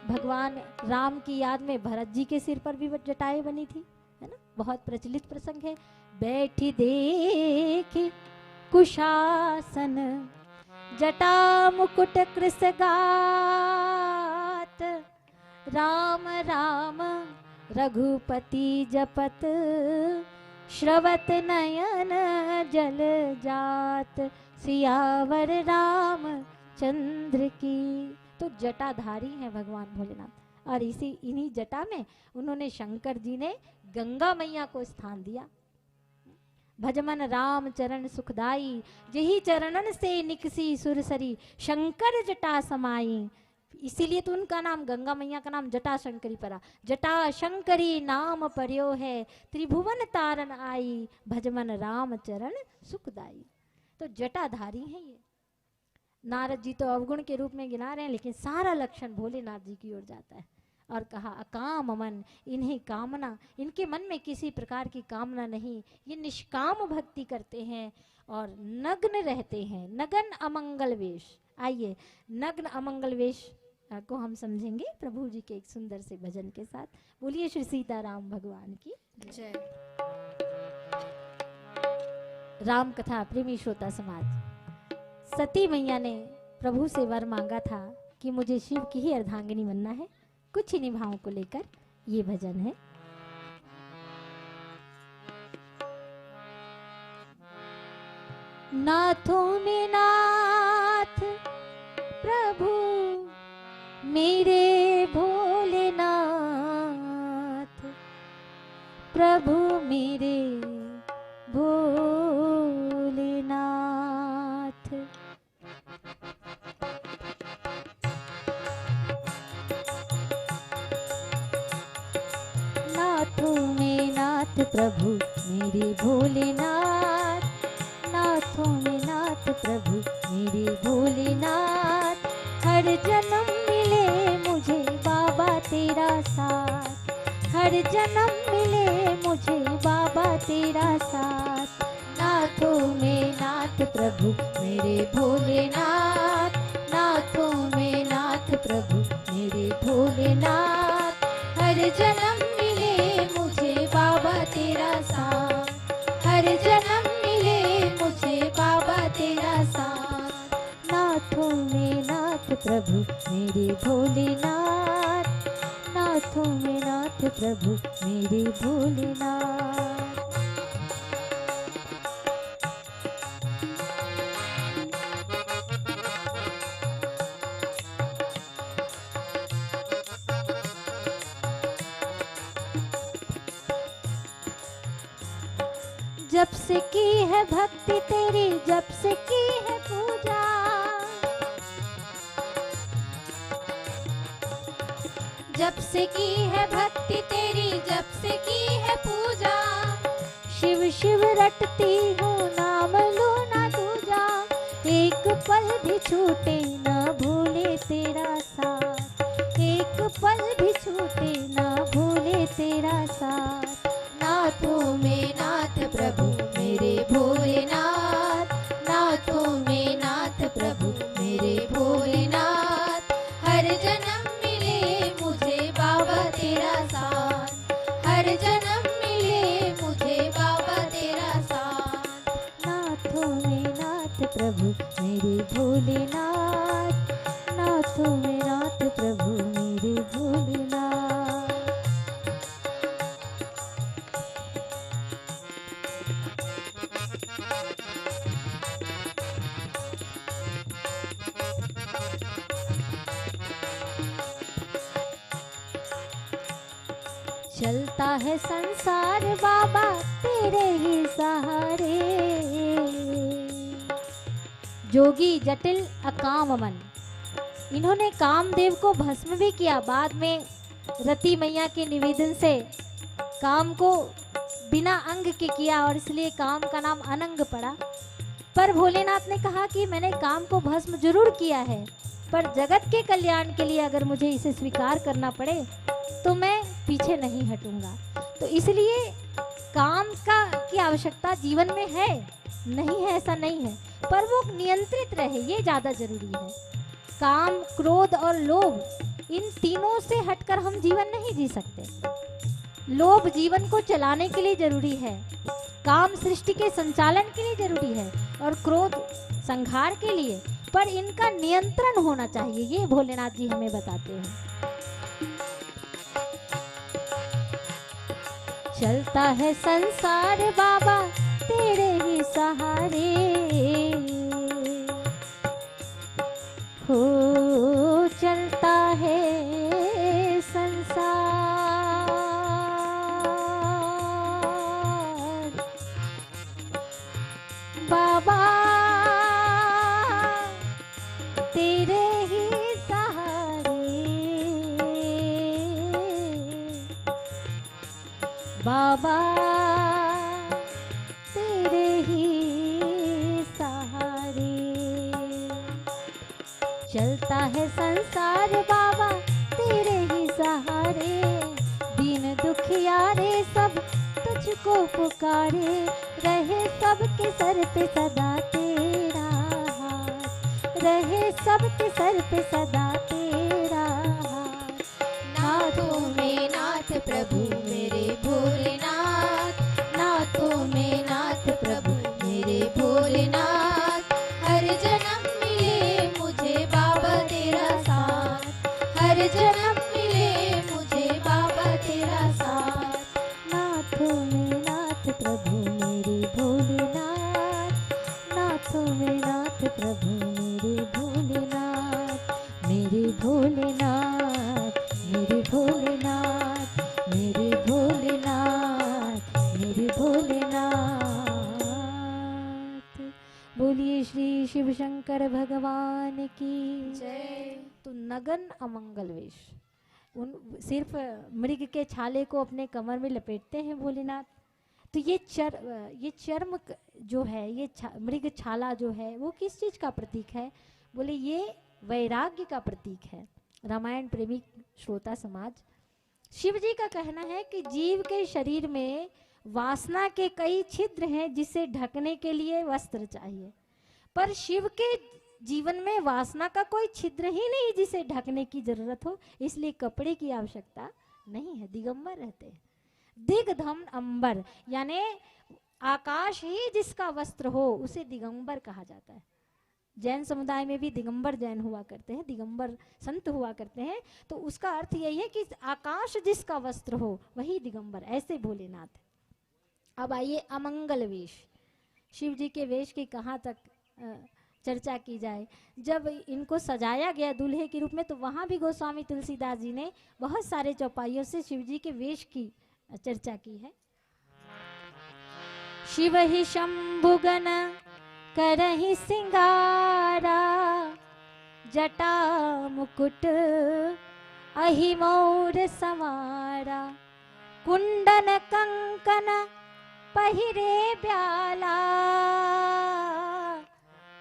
भगवान राम की याद में भरत जी के सिर पर भी जटाएं बनी थी, है ना? बहुत प्रचलित प्रसंग है। बैठी देखी कुशासन जटा मुकुट कृष गात, राम राम रघुपति जपत श्रवत नयन जल जात, सियावर रामचंद्र की। तो जटाधारी हैं भगवान भोलेनाथ। और इसी, इन्हीं जटा में उन्होंने, शंकर जी ने गंगा मैया को स्थान दिया। भजमन राम चरण सुखदाई, जेहि चरणन से निकसी सुरसरी, शंकर जटा समाई। इसीलिए तो उनका नाम, गंगा मैया का नाम जटा शंकरी पड़ा। जटा शंकरी नाम पर्यो है, त्रिभुवन तारन आई, भजमन राम चरण सुखदाई। तो जटाधारी हैं ये। नारद जी तो अवगुण के रूप में गिना रहे हैं, लेकिन सारा लक्षण भोलेनाथ जी की ओर जाता है। और कहा, अकाम मन, इन्हें कामना, इनके मन में किसी प्रकार की कामना नहीं, ये निष्काम भक्ति करते हैं और नग्न रहते हैं। नगन अमंगल वेश। आइए, नग्न अमंगल वेश, अ, को हम समझेंगे प्रभु जी के एक सुंदर से भजन के साथ। बोलिए श्री सीताराम भगवान की जय। राम कथा प्रेमी श्रोता समाज, सती मैया ने प्रभु से वर मांगा था कि मुझे शिव की ही अर्धांगिनी बनना है। कुछ इन्हीं भावों को लेकर ये भजन है। नाथों में नाथ प्रभु मेरे भोलेनाथ, प्रभु मेरे भोलेनाथ। नाथों में नाथ प्रभु मेरे भोलेनाथ, नाथों में नाथ प्रभु मेरे भोलेनाथ, नाथों में नाथ प्रभु मेरे भोलेनाथ। हर जन्म मिले मुझे बाबा तेरा साथ, हर जन्म मिले मुझे बाबा तेरा साथ। नाथों में नाथ प्रभु मेरे भोलेनाथ, नाथों में नाथ प्रभु मेरे भोलेनाथ। जब से की है भक्ति तेरी, जब से की है पूजा, जब से की है भक्ति तेरी, जब से की है पूजा, शिव शिव रटती हूँ, नाम लो ना दूजा। एक पल भी छूटे ना भूले तेरा साथ, एक पल भी छूटे ना भूले तेरा साथ। नाथों में नाथ प्रभु मेरे भोलेनाथ, नाथों में नाथ प्रभु मेरे भोलेनाथ। हर जन्म मिले मुझे बाबा तेरा साथ, हर जन्म मिले मुझे बाबा तेरा साथ। नाथों में नाथ प्रभु मेरे भोलेनाथ, नाथों में नाथ प्रभु मेरे भोलेनाथ। चलता है संसार बाबा तेरे ही सहारे। जोगी जटिल अकाम मन, इन्होंने कामदेव को भस्म भी किया। बाद में रति मैया के निवेदन से काम को बिना अंग के किया और इसलिए काम का नाम अनंग पड़ा। पर भोलेनाथ ने कहा कि मैंने काम को भस्म जरूर किया है, पर जगत के कल्याण के लिए अगर मुझे इसे स्वीकार करना पड़े तो मैं पीछे नहीं हटूंगा। तो इसलिए काम का, की आवश्यकता जीवन में है, नहीं है ऐसा नहीं है, पर वो नियंत्रित रहे, ये ज्यादा जरूरी है। काम, क्रोध और लोभ, इन तीनों से हटकर हम जीवन नहीं जी सकते। लोभ जीवन को चलाने के लिए जरूरी है, काम सृष्टि के संचालन के लिए जरूरी है और क्रोध संहार के लिए, पर इनका नियंत्रण होना चाहिए, ये भोलेनाथ जी हमें बताते हैं। चलता है संसार बाबा तेरे ही सहारे, हो चलता है संसार बाबा तेरे ही सहारे, बाबा तेरे ही सहारे। चलता है संसार बाबा तेरे ही सहारे, दीन दुखियारे सब तुझको पुकारे, रहे सबके सर पे सदा तेरा हाथ, रहे सबके सर पे सदा तेरा हाथ। नाथों में नाथ प्रभु मेरे भोलेनाथ, नाथों में नाथ प्रभु मेरे भोलेनाथ। हर जन्म मिले मुझे बाबा तेरा साथ, हर जन्म मिले मुझे बाबा तेरा साथ। नाथों में नाथ प्रभु मेरे भोलेनाथ, नाथों में नाथ प्रभु मेरे भोलेनाथ, मेरे भोलेनाथ, मेरे भोलेनाथ, मेरे भोलेनाथ, मेरे भोलेनाथ। बोलिए श्री शिव शंकर भगवान की जय। तो नगन अमंगल वेश, उन सिर्फ मृग के छाले को अपने कमर में लपेटते हैं भोलेनाथ। तो ये चर ये चर्म क- जो है, ये छा, मृग छाला जो है, वो किस चीज का प्रतीक है? बोले ये वैराग्य का प्रतीक है। रामायण प्रेमी श्रोता समाज, शिव जी का कहना है कि जीव के शरीर में वासना के कई छिद्र हैं जिसे ढकने के लिए वस्त्र चाहिए। पर शिव के जीवन में वासना का कोई छिद्र ही नहीं जिसे ढकने की जरूरत हो, इसलिए कपड़े की आवश्यकता नहीं है, दिगंबर रहते हैं। दिग्धम अंबर, यानी आकाश ही जिसका वस्त्र हो, उसे दिगंबर कहा जाता है। जैन समुदाय में भी दिगंबर जैन हुआ करते हैं, दिगंबर संत हुआ करते हैं। तो उसका अर्थ यही है कि आकाश जिसका वस्त्र हो, वही दिगंबर, ऐसे भोलेनाथ है। अब आइए अमंगल वेश, शिव जी के वेश की कहाँ तक, अ, चर्चा की जाए। जब इनको सजाया गया दूल्हे के रूप में, तो वहाँ भी गोस्वामी तुलसीदास जी ने बहुत सारे चौपाइयों से शिव जी के वेश की चर्चा की है। शिव ही शंभुगन करहि सिंगारा, जटा मुकुट अहि मौर संवारा। कुंडन कंकन पहिरे ब्याला,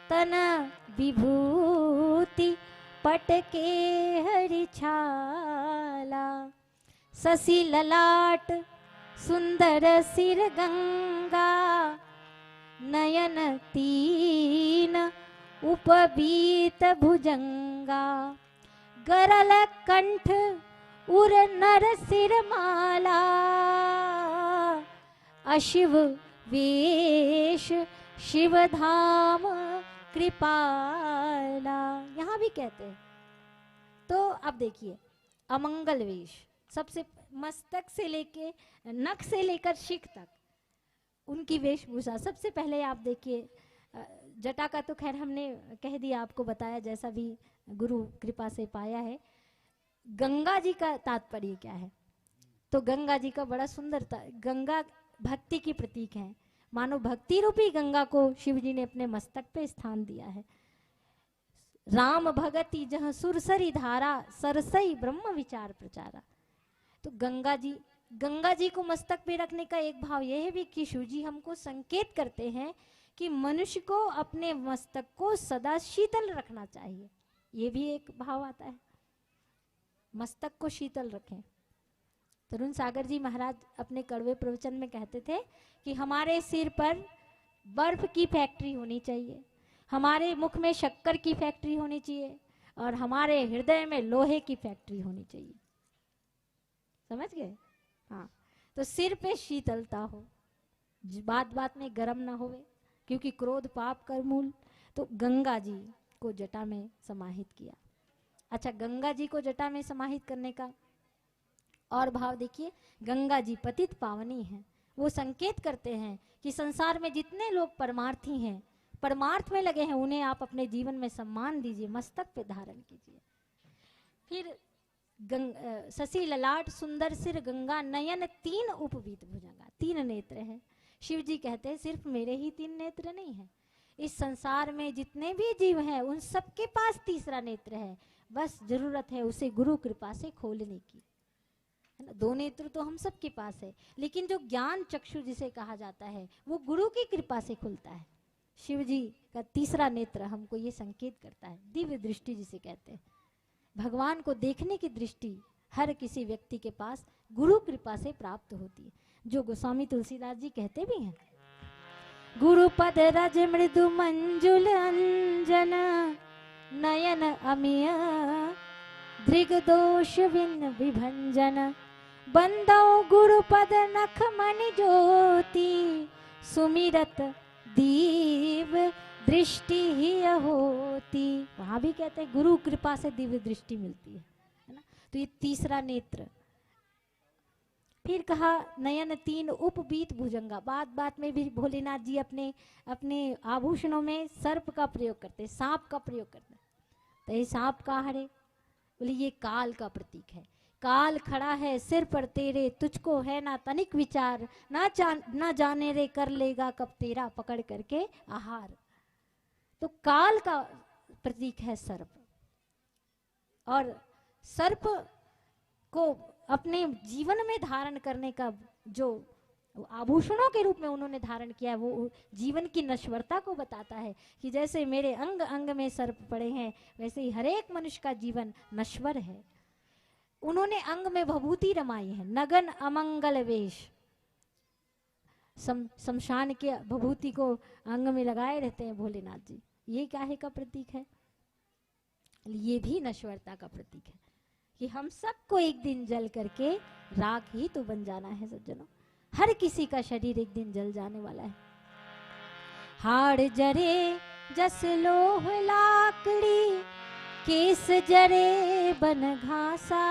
तन विभूति पटके हरि छाला। शशि ललाट सुंदर सिर गंगा, नयन तीन उपबीत भुजंगा। गरल कंठ उर नर सिर माला, अशिव वेश शिव धाम कृपाला। यहाँ भी कहते हैं। तो अब देखिए, अमंगल वेश, सबसे मस्तक से लेके, नख से लेकर शिख तक उनकी वेशभूषा। सबसे पहले आप देखिए, अ, जटा का तो खैर हमने कह दिया, आपको बताया, जैसा भी गुरु कृपा से पाया है। गंगा जी का तात्पर्य क्या है? तो गंगा जी का बड़ा सुंदर ता-, गंगा भक्ति की प्रतीक है। मानो भक्ति रूपी गंगा को शिव जी ने अपने मस्तक पे स्थान दिया है। राम भगति जहाँ सुरसरी धारा, सरसई ब्रह्म विचार प्रचारा। तो गंगा जी, गंगा जी को मस्तक पे रखने का एक भाव यह भी कि शिव जी हमको संकेत करते हैं कि मनुष्य को अपने मस्तक को सदा शीतल रखना चाहिए। ये भी एक भाव आता है, मस्तक को शीतल रखें। तरुण सागर जी महाराज अपने कड़वे प्रवचन में कहते थे कि हमारे सिर पर बर्फ की फैक्ट्री होनी चाहिए, हमारे मुख में शक्कर की फैक्ट्री होनी चाहिए और हमारे हृदय में लोहे की फैक्ट्री होनी चाहिए। समझ गए? हाँ, तो सिर पे शीतलता हो, ज-, बात बात में गर्म ना होवे, क्योंकि क्रोध पाप कर मूल। तो गंगा जी को जटा में समाहित किया। अच्छा, गंगा जी को जटा में समाहित करने का और भाव देखिए, गंगा जी पतित पावनी हैं, वो संकेत करते हैं कि संसार में जितने लोग परमार्थी हैं, परमार्थ में लगे हैं, उन्हें आप अपने जीवन में सम्मान दीजिए, मस्तक पे धारण कीजिए। फिर गंग-, अ, शशि ललाट सुंदर सिर गंगा, नयन तीन उपवीत भुजंगा, तीन नेत्र हैं। शिव जी कहते हैं, सिर्फ मेरे ही तीन नेत्र नहीं है, इस संसार में जितने भी जीव हैं, उन सबके पास तीसरा नेत्र है। बस जरूरत है उसे गुरु कृपा से खोलने की, है ना? दो नेत्र तो हम सबके पास है, लेकिन जो ज्ञान चक्षु जिसे कहा जाता है, वो गुरु की कृपा से खुलता है। शिव जी का तीसरा नेत्र हमको ये संकेत करता है, दिव्य दृष्टि जिसे कहते हैं। भगवान को देखने की दृष्टि हर किसी व्यक्ति के पास गुरु कृपा से प्राप्त होती है, जो गोस्वामी तुलसीदास जी कहते भी हैं। गुरुपद रज मृदु मंजुल अंजन, नयन अमिय दृग दोष विन विभंजन। बंदौ गुरुपद नख मणि ज्योति, सुमिरत दीव दृष्टि ही होती। वहां भी कहते हैं गुरु कृपा से दिव्य दृष्टि मिलती है, है ना? तो ये तीसरा नेत्र। फिर कहा, नयन तीन उपबीत भुजंगा। बात बात में भी भोलेनाथ जी अपने, अपने आभूषणों में सर्प का प्रयोग करते, सांप का प्रयोग करते। तो ये सांप का हरे, बोले, ये काल का प्रतीक है। काल खड़ा है सिर पर तेरे, तुझको है ना तनिक विचार, ना जान, ना जाने रे कर लेगा कब तेरा पकड़ करके आहार। तो काल का प्रतीक है सर्प। और सर्प को अपने जीवन में धारण करने का, जो आभूषणों के रूप में उन्होंने धारण किया है, वो जीवन की नश्वरता को बताता है कि जैसे मेरे अंग अंग में सर्प पड़े हैं, वैसे ही हर एक मनुष्य का जीवन नश्वर है। उन्होंने अंग में भभूति रमाई है, नगन अमंगल वेश। शम-, शमशान के भभूति को अंग में लगाए रहते हैं भोलेनाथ जी। ये काहे का प्रतीक है? ये भी नश्वरता का प्रतीक है कि हम सबको एक दिन जल करके राख ही तो बन जाना है सज्जनों। हर किसी का शरीर एक दिन जल जाने वाला है। हाड़ जरे जस लोह लाकड़ी, केस जरे बन घासा,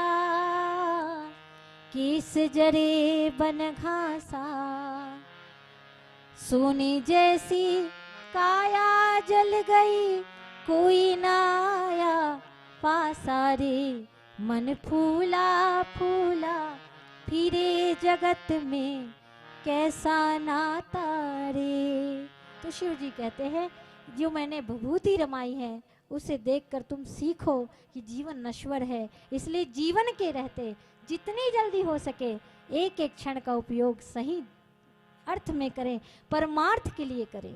केस जरे बन घासा। सोने जैसी काया जल गई, कोई ना आया पासा रे। मन फूला फूला फिरे जगत में, कैसा नाता रे। तो शिव जी कहते हैं, जो मैंने विभूति रमाई है, उसे देखकर तुम सीखो कि जीवन नश्वर है, इसलिए जीवन के रहते जितनी जल्दी हो सके एक एक क्षण का उपयोग सही अर्थ में करें, परमार्थ के लिए करें।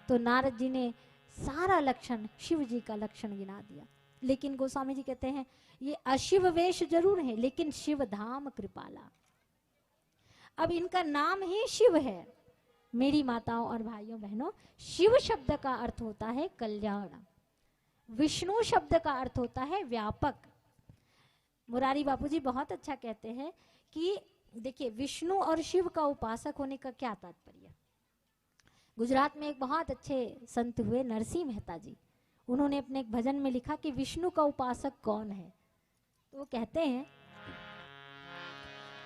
तो नारद जी ने सारा लक्षण शिव जी का लक्षण गिना दिया। लेकिन गोस्वामी जी कहते हैं, ये अशिव वेश जरूर है, लेकिन शिव धाम कृपाला। अब इनका नाम ही शिव है। मेरी माताओं और भाइयों बहनों, शिव शब्द का अर्थ होता है कल्याण, विष्णु शब्द का अर्थ होता है व्यापक। मुरारी बापू जी बहुत अच्छा कहते हैं कि देखिए, विष्णु और शिव का उपासक होने का क्या तात्पर्य। गुजरात में एक बहुत अच्छे संत हुए नरसिंह मेहता जी, उन्होंने अपने एक भजन में लिखा कि विष्णु का उपासक कौन है। तो वो कहते हैं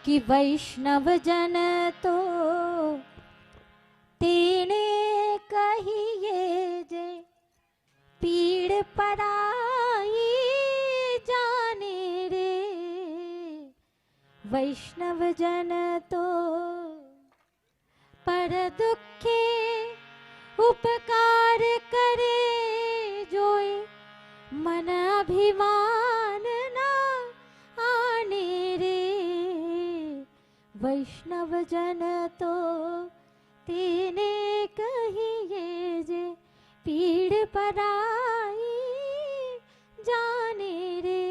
कि वैष्णव जन तो तेने कहिए जे, पीड़ पराई जाने रे। वैष्णव जन तो पर दुखे उपकार करे जोई, मन अभिमान ना आने रे। वैष्णव जन तो तेने कहिए जे, पीड़ पराई जाने रे।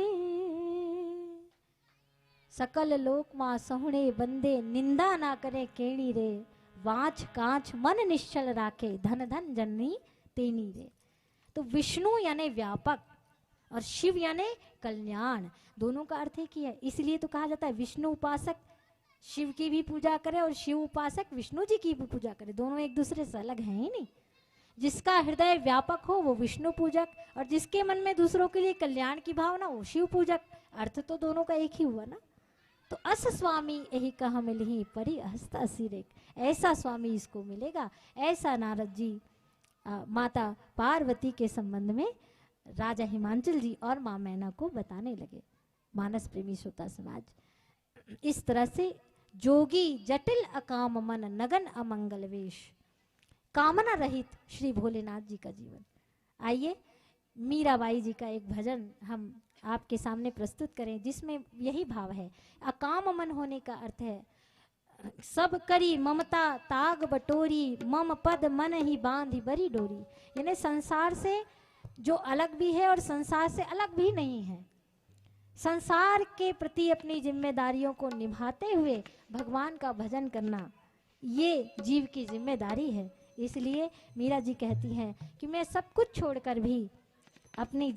सकल लोक मा सहुणे बंदे, निंदा ना करे केणी रे। वांछ कांछ मन निश्चल राखे, धन धन जननी तेनी रे। तो विष्णु यानी व्यापक और शिव यानी कल्याण, दोनों का अर्थ एक ही है। इसलिए तो कहा जाता है विष्णु उपासक शिव की भी पूजा करे और शिव उपासक विष्णु जी की भी पूजा करे, दोनों एक दूसरे से अलग हैं ही नहीं। जिसका हृदय व्यापक हो वो विष्णु पूजक, और जिसके मन में दूसरों के लिए कल्याण की भावना वो शिव पूजक। अर्थ तो दोनों का एक ही हुआ ना। तो अस स्वामी यही कह मिलही, परी हस्त असीर एक। ऐसा स्वामी इसको मिलेगा, ऐसा नारद जी, अ, माता पार्वती के संबंध में राजा हिमांचल जी और माँ मैना को बताने लगे। मानस प्रेमी श्रोता समाज, इस तरह से जोगी जटिल अकाम मन, नगन अमंगल वेश, कामना रहित श्री भोलेनाथ जी का जीवन। आइए, मीराबाई जी का एक भजन हम आपके सामने प्रस्तुत करें, जिसमें यही भाव है। अकाम मन होने का अर्थ है, सब करी ममता ताग बटोरी, मम पद मन ही बांधी बरी डोरी। यानी संसार से जो अलग भी है और संसार से अलग भी नहीं है, संसार के प्रति अपनी जिम्मेदारियों को निभाते हुए भगवान का भजन करना, ये जीव की जिम्मेदारी है। इसलिए मीरा जी कहती हैं कि मैं सब कुछ छोड़कर भी अपनी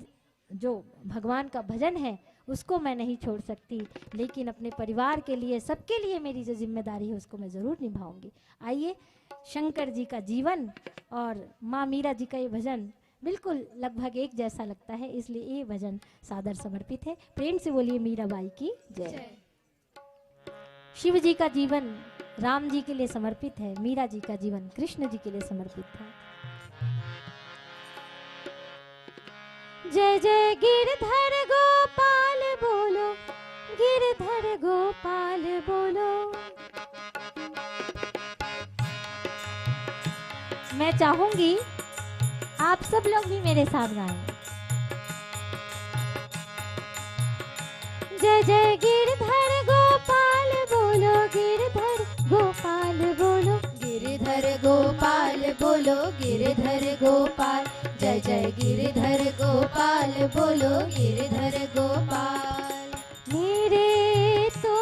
जो भगवान का भजन है उसको मैं नहीं छोड़ सकती, लेकिन अपने परिवार के लिए, सबके लिए मेरी जो जिम्मेदारी है उसको मैं जरूर निभाऊंगी। आइए, शंकर जी का जीवन और माँ मीरा जी का ये भजन बिल्कुल लगभग एक जैसा लगता है, इसलिए ये भजन सादर समर्पित है। प्रेम से बोलिए मीराबाई की जय। जय। शिव जी का जीवन राम जी के लिए समर्पित है, मीरा जी का जीवन कृष्ण जी के लिए समर्पित है। जय जय गिरधर गोपाल बोलो, गिरधर गोपाल बोलो। मैं चाहूंगी आप सब लोग भी मेरे साथ गाएं। जय जय गिरधर गोपाल बोलो, गिरधर गोपाल बोलो। गिरधर गोपाल बोलो, गिरधर गोपाल। जय जय गिरधर गोपाल बोलो, गिरधर गोपाल। मेरे तो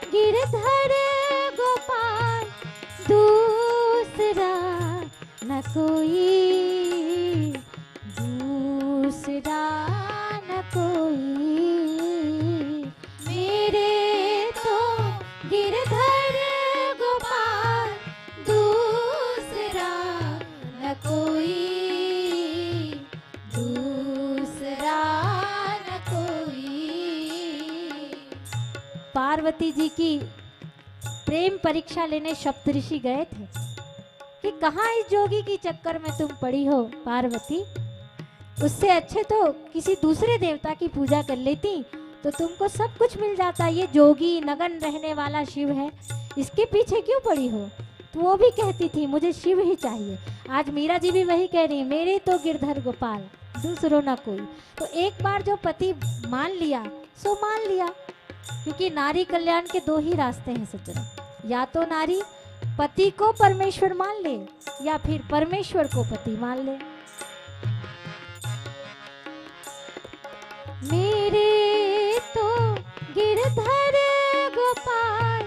गिरधर गोपाल दूसरा न कोई, जी की प्रेम परीक्षा लेने सप्तऋषि गए थे कि कहाँ इस जोगी के चक्कर में तुम पड़ी हो पार्वती, उससे अच्छे तो किसी दूसरे देवता की पूजा कर लेती तो तुमको सब कुछ मिल जाता। ये जोगी नगन रहने वाला शिव है, इसके पीछे क्यों पड़ी हो? तो वो भी कहती थी, मुझे शिव ही चाहिए। आज मीरा जी भी वही कह रही, मेरे तो गिरधर गोपाल, दूसरो ना कोई। तो एक बार जो पति मान लिया, सो मान लिया, क्योंकि नारी कल्याण के दो ही रास्ते हैं सज्जनों, या तो नारी पति को परमेश्वर मान ले या फिर परमेश्वर को पति मान ले। मेरे तो गिरधर गोपाल,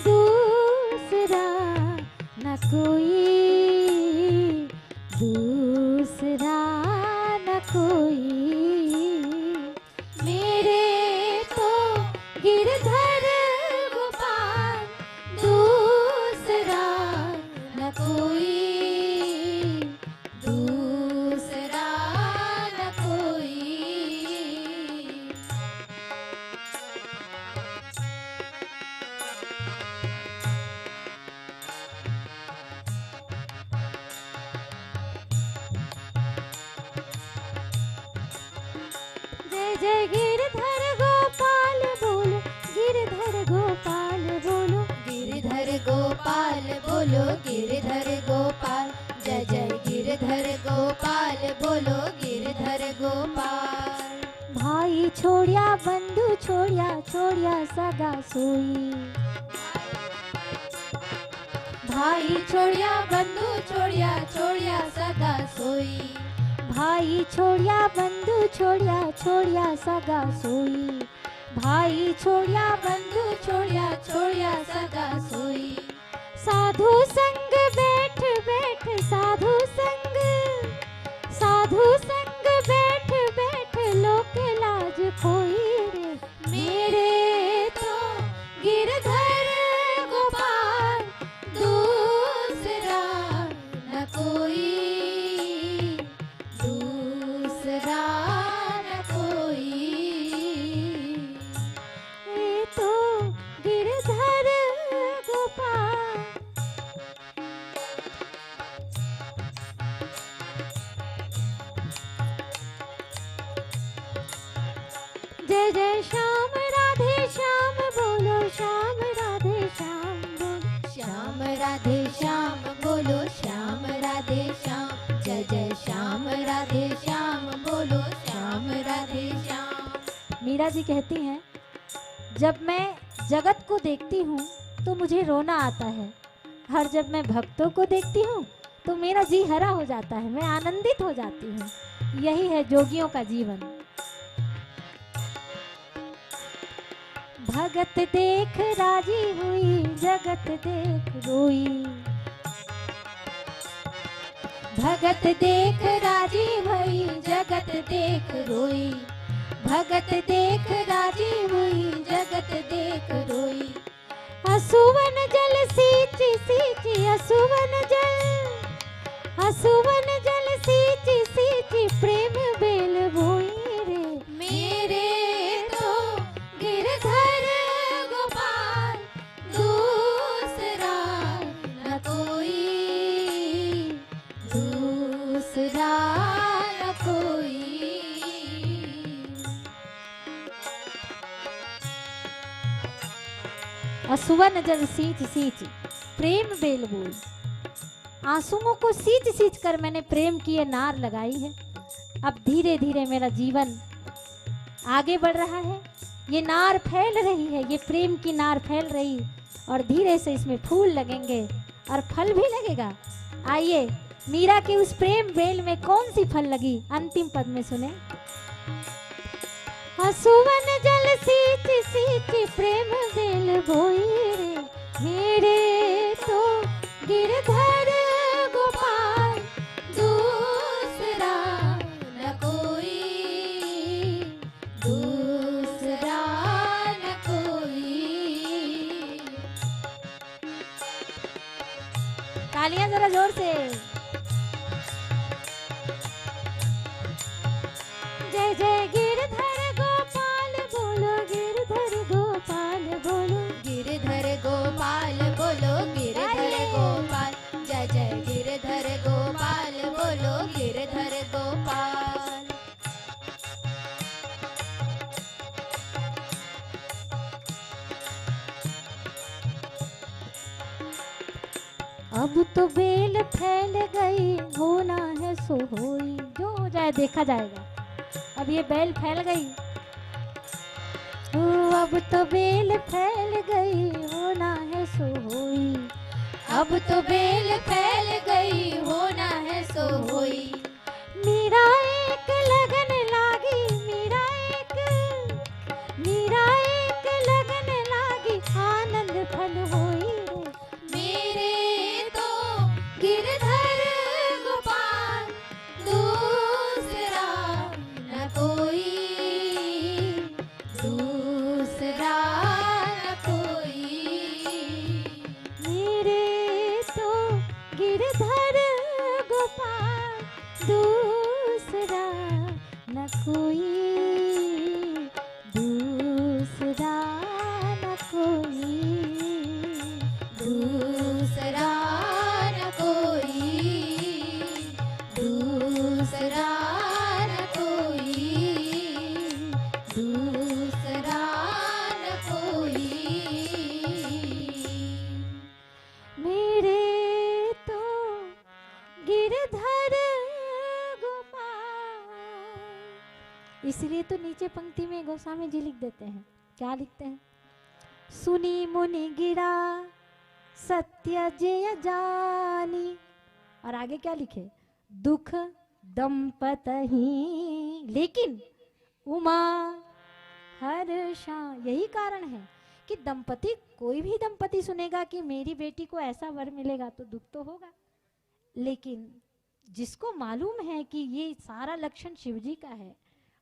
दूसरा न कोई, दूसरा न कोई। मेरे तो गिरधर गोपाल, दूसरा न कोई, दूसरा न कोई। जय जय गिरधर गोपाल बोलो, गिरधर गोपाल बोलो। गिरधर गोपाल बोलो, गिरधर गोपाल। जय जय गिरधर गोपाल बोलो, गिरधर गोपाल। भाई छोड़िया, बंधु छोड़िया, छोड़िया सगा सोई। भाई छोड़िया, बंधु छोड़िया, छोड़िया सगा सोई। भाई छोड़िया, बंधु छोड़िया, छोड़िया सगा सोई। भाई छोड़िया, बंधु छोड़िया, छोड़िया सगा सोई। साधु संग बैठ बैठ, साधु संग, साधु संग बैठ बैठ, लोक लाज खोई रे। मेरे तो गिरधर गोपाल, दूसरा न कोई, दूसरा न कोई। ये तो गिरधर गोपाल। जय जय श्याम राधे श्याम बोलो, श्याम राधे श्याम बोलो। श्याम राधे श्याम बोलो, श्याम राधे श्याम। जय जय श्याम राधे श्याम बोलो, श्याम राधे श्याम। मीरा जी कहती हैं, जब मैं जगत को देखती हूँ तो मुझे रोना आता है, और जब मैं भक्तों को देखती हूँ तो मेरा जी हरा हो जाता है, मैं आनंदित हो जाती हूँ। यही है जोगियों का जीवन। भगत देख राजी हुई, जगत देख रोई। भगत देख राजी हुई, जगत देख रोई। भगत देख राजी हुई, जगत देख रोई। असुवन जल सींच सींच, असुवन जल, असुवन जल सींच सींच, प्रेम बेल बोई रे। मेरे तो गिरधर गोपाल, दूसरा न कोई, दूसरा न कोई। असुवन जल सींच सींच, प्रेम बेल बोई। आंसुओं को सींच सींच कर मैंने प्रेम की ये नार लगाई है। अब धीरे धीरे मेरा जीवन आगे बढ़ रहा है, ये नार फैल रही है, ये प्रेम की नार फैल रही, और धीरे से इसमें फूल लगेंगे और फल भी लगेगा। आइए, मीरा के उस प्रेम बेल में कौन सी फल लगी, अंतिम पद में सुने। असुवन जल सींच सींच, प्रेम बेल बोई रे। मेरे तो गिरधर गोपाल, दूसरा न कोई, दूसरा न कोई। तालियां जरा जोर से। जय जय गिरधर गोपाल बोलो, गिरधर गोपाल बोलो। अब तो बेल फैल गई, होना है सो होई। जो हो जाए, देखा जाएगा। अब ये बेल फैल गई। ओ, अब तो बेल फैल गई, होना है सो होई। अब तो बेल फैल गई, होना है सो होई। मीरा एक लगन लागी, मीरा एक, मीरा एक लगन लागी, आनंद फल होई रे। मेरे तो गिरधर गोपाल, दूसरा न कोई, दूसरा न कोई। मेरे तो गिरधर गोपाल, दूसरा न कोई, दूसरा न कोई, दूसरा न कोई, दूसरा न कोई, दूसरा न कोई। मेरे तो गिरधर गोपाल। इसलिए तो नीचे पंक्ति में गोस्वामी जी लिख देते हैं। क्या लिखते हैं? सुनी मुनि गिरा सत्य जय जानी। और आगे क्या लिखे? दुख दंपतही लेकिन उमा हर्षा। यही कारण है कि दंपति, कोई भी दंपति सुनेगा कि मेरी बेटी को ऐसा वर मिलेगा तो दुख तो होगा, लेकिन जिसको मालूम है कि ये सारा लक्षण शिव जी का है,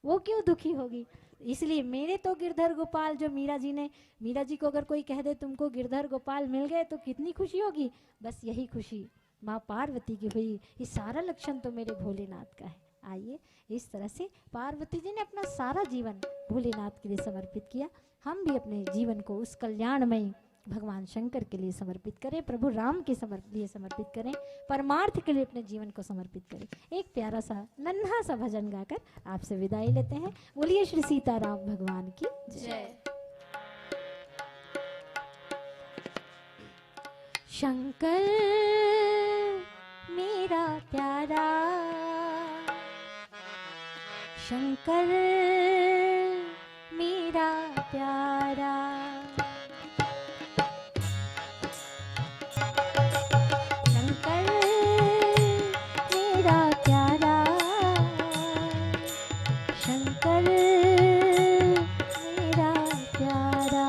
वो क्यों दुखी होगी? इसलिए मेरे तो गिरधर गोपाल, जो मीरा जी ने, मीरा जी को अगर कोई कह दे तुमको गिरधर गोपाल मिल गए तो कितनी खुशी होगी, बस यही खुशी माँ पार्वती की हुई। ये सारा लक्षण तो मेरे भोलेनाथ का है। आइए, इस तरह से पार्वती जी ने अपना सारा जीवन भोलेनाथ के लिए समर्पित किया। हम भी अपने जीवन को उस कल्याणमय भगवान शंकर के लिए समर्पित करें, प्रभु राम के समर्प लिए समर्पित करें, परमार्थ के लिए अपने जीवन को समर्पित करें। एक प्यारा सा नन्हा सा भजन गाकर आपसे विदाई लेते हैं। बोलिए श्री सीताराम भगवान की जय। जय। शंकर मेरा प्यारा, शंकर मेरा प्यारा, शंकर मेरा प्यारा, शंकर मेरा प्यारा।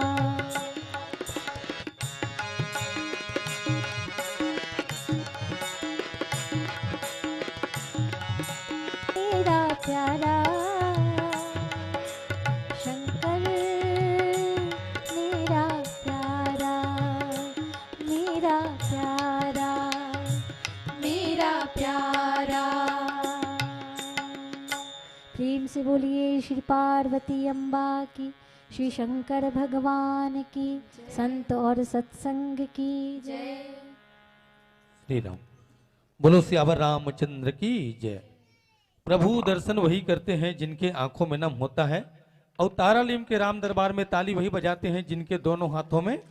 मेरा प्यारा शंकर, मेरा प्यारा, मेरा प्यारा, मेरा प्यारा। प्रेम से बोलिए श्री पार्वती अम्बा की, श्री शंकर भगवान की, संत और सत्संग की जय। श्री राम। बोलो सियावर रामचंद्र की जय। प्रभु दर्शन वही करते हैं जिनके आंखों में नम होता है, और तारालिम के राम दरबार में ताली वही बजाते हैं जिनके दोनों हाथों में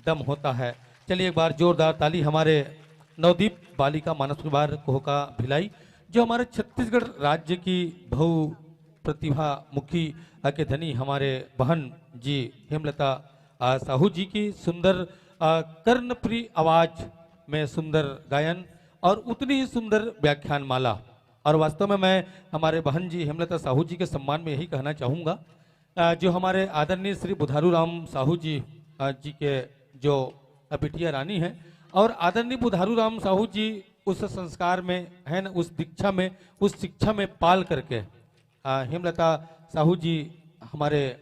दम होता है। चलिए, एक बार जोरदार ताली हमारे नवदीप बालिका मानस विभाग कोहका भिलाई, जो हमारे छत्तीसगढ़ राज्य की बहु प्रतिभा मुखी, अ, के धनी हमारे बहन जी हेमलता, अ, साहू जी की सुंदर, अ, कर्णप्रिय आवाज में सुंदर गायन और उतनी ही सुंदर व्याख्यान माला। और वास्तव में मैं हमारे बहन जी हेमलता साहू जी के सम्मान में यही कहना चाहूँगा, अ, जो हमारे आदरणीय श्री बुधारू राम साहू जी, अ, जी के जो, अ, बिटिया रानी हैं, और आदरणीय बुधारू राम साहू जी उस संस्कार में है न, उस दीक्षा में, उस शिक्षा में पाल करके, अ, हेमलता साहू जी हमारे,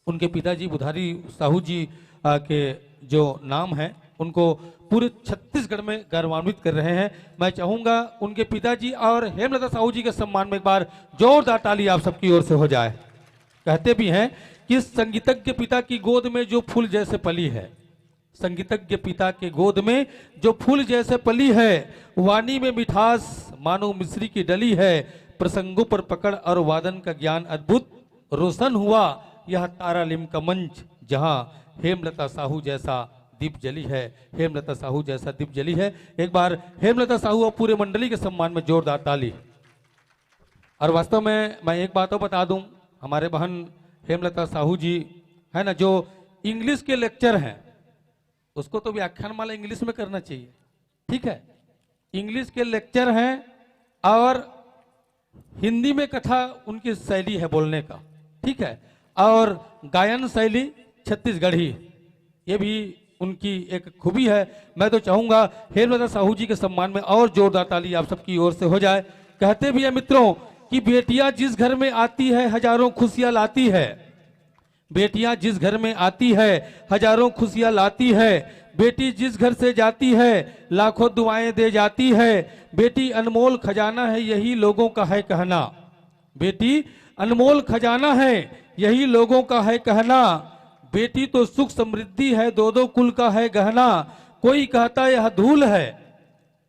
उनके पिताजी बुधारी साहू जी, अ, के जो नाम है, उनको पूरे छत्तीसगढ़ में गौरवान्वित कर रहे हैं। मैं चाहूँगा उनके पिताजी और हेमलता साहू जी के सम्मान में एक बार जोरदार ताली आप सबकी ओर से हो जाए। कहते भी हैं कि संगीतज्ञ पिता की गोद में जो फूल जैसे पली है, संगीतज्ञ पिता के गोद में जो फूल जैसे पली है, वाणी में मिठास मानो मिश्री की डली है, प्रसंगों पर पकड़ और वादन का ज्ञान अद्भुत रोशन हुआ। यह तारालिम का मंच, जहां हेमलता साहू जैसा दीप जली है, हेमलता साहू जैसा दीप जली है। एक बार हेमलता साहू और पूरे मंडली के सम्मान में जोरदार ताली। और वास्तव में मैं एक बात और बता दूं, हमारे बहन हेमलता साहू जी है ना, जो इंग्लिश के लेक्चर हैं, उसको तो व्याख्यान माला इंग्लिश में करना चाहिए, ठीक है? इंग्लिश के लेक्चर हैं और हिंदी में कथा उनकी शैली है बोलने का, ठीक है? और गायन शैली छत्तीसगढ़ी, ये भी उनकी एक खूबी है। मैं तो चाहूंगा हेमलता साहू जी के सम्मान में और जोरदार ताली आप सबकी ओर से हो जाए। कहते भी है मित्रों कि बेटियां जिस घर में आती है, हजारों खुशियां लाती है। बेटियां जिस घर में आती है, हजारों खुशियां लाती है। बेटी जिस घर से जाती है, लाखों दुआएं दे जाती है। बेटी अनमोल खजाना है, यही लोगों का है कहना। बेटी अनमोल खजाना है, यही लोगों का है कहना। बेटी तो सुख समृद्धि है, दो दो कुल का है गहना। कोई कहता यह धूल है,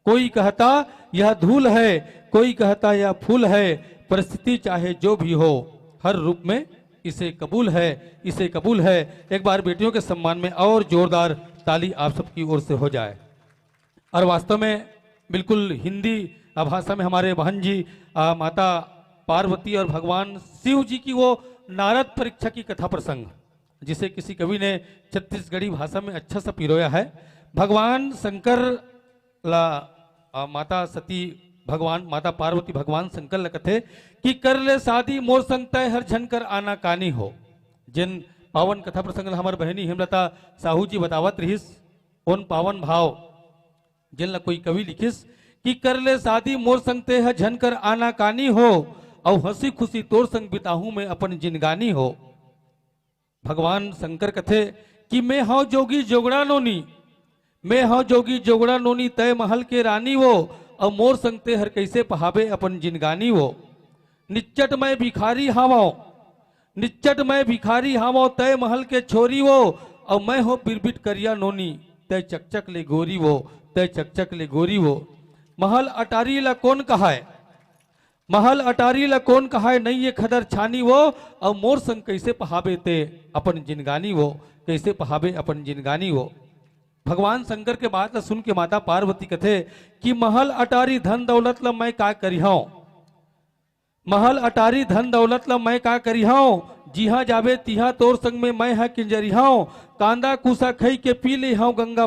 कोई कहता यह धूल है, कोई कहता यह फूल है। परिस्थिति चाहे जो भी हो, हर रूप में इसे कबूल है, इसे कबूल है। एक बार बेटियों के सम्मान में और जोरदार ताली आप सबकी ओर से हो जाए। और वास्तव में बिल्कुल हिंदी भाषा में हमारे बहन जी, आ, माता पार्वती और भगवान शिव जी की वो नारद परीक्षा की कथा प्रसंग, जिसे किसी कवि ने छत्तीसगढ़ी भाषा में अच्छा सा पिरोया है। भगवान शंकर ला, आ, माता सती भगवान, माता पार्वती भगवान शंकर ला कथे कि कर ले शादी मोर संग तय हर झन कर आना कानी हो। जिन पावन कथा प्रसंग ला हमर बहिनी हेमलता साहू जी बतावत रहिस, उन पावन भाव जिन ला कोई कवि लिखिस कि कर ले शादी मोर संग तय ह झन कर आना कानी हो, अउ हंसी खुशी तोर संग बिताहूं मैं अपन जिनगानी हो। भगवान शंकर कथे कि मैं हव जोगी जोगड़ा नोनी, मैं हव जोगी जोगड़ा नोनी, तय महल के रानी वो, अउ मोर संग तय हर कइसे पहाबे अपन जिनगानी वो। निच्चट मैं भिखारी हावंव, निच्चट मैं भिखारी हावंव, तय महल के छोरी वो, अउ मैं हो बिरबिट करिया नोनी, तय चकचक ले गोरी वो, तय चकचक ले गोरी वो। महल अटारी ला कोन कहाय, महल अटारी ला कोन कहाय, नइये खदर छानी वो, अउ मोर संग कइसे पहाबे ते अपन जिनगानी वो, कइसे पहाबे अपन जिनगानी वो। भगवान शंकर के बात ला सुन के माता पार्वती कथे कि महल अटारी धन दौलत ला मैं का करिहंव, महल अटारी धन दौलत ला मैं का करिहंव, जिहां जाबे तिहां तोर संग में मैं ह किंजरिहंव, कांदा कूसा खई के पी लेहंव गंगा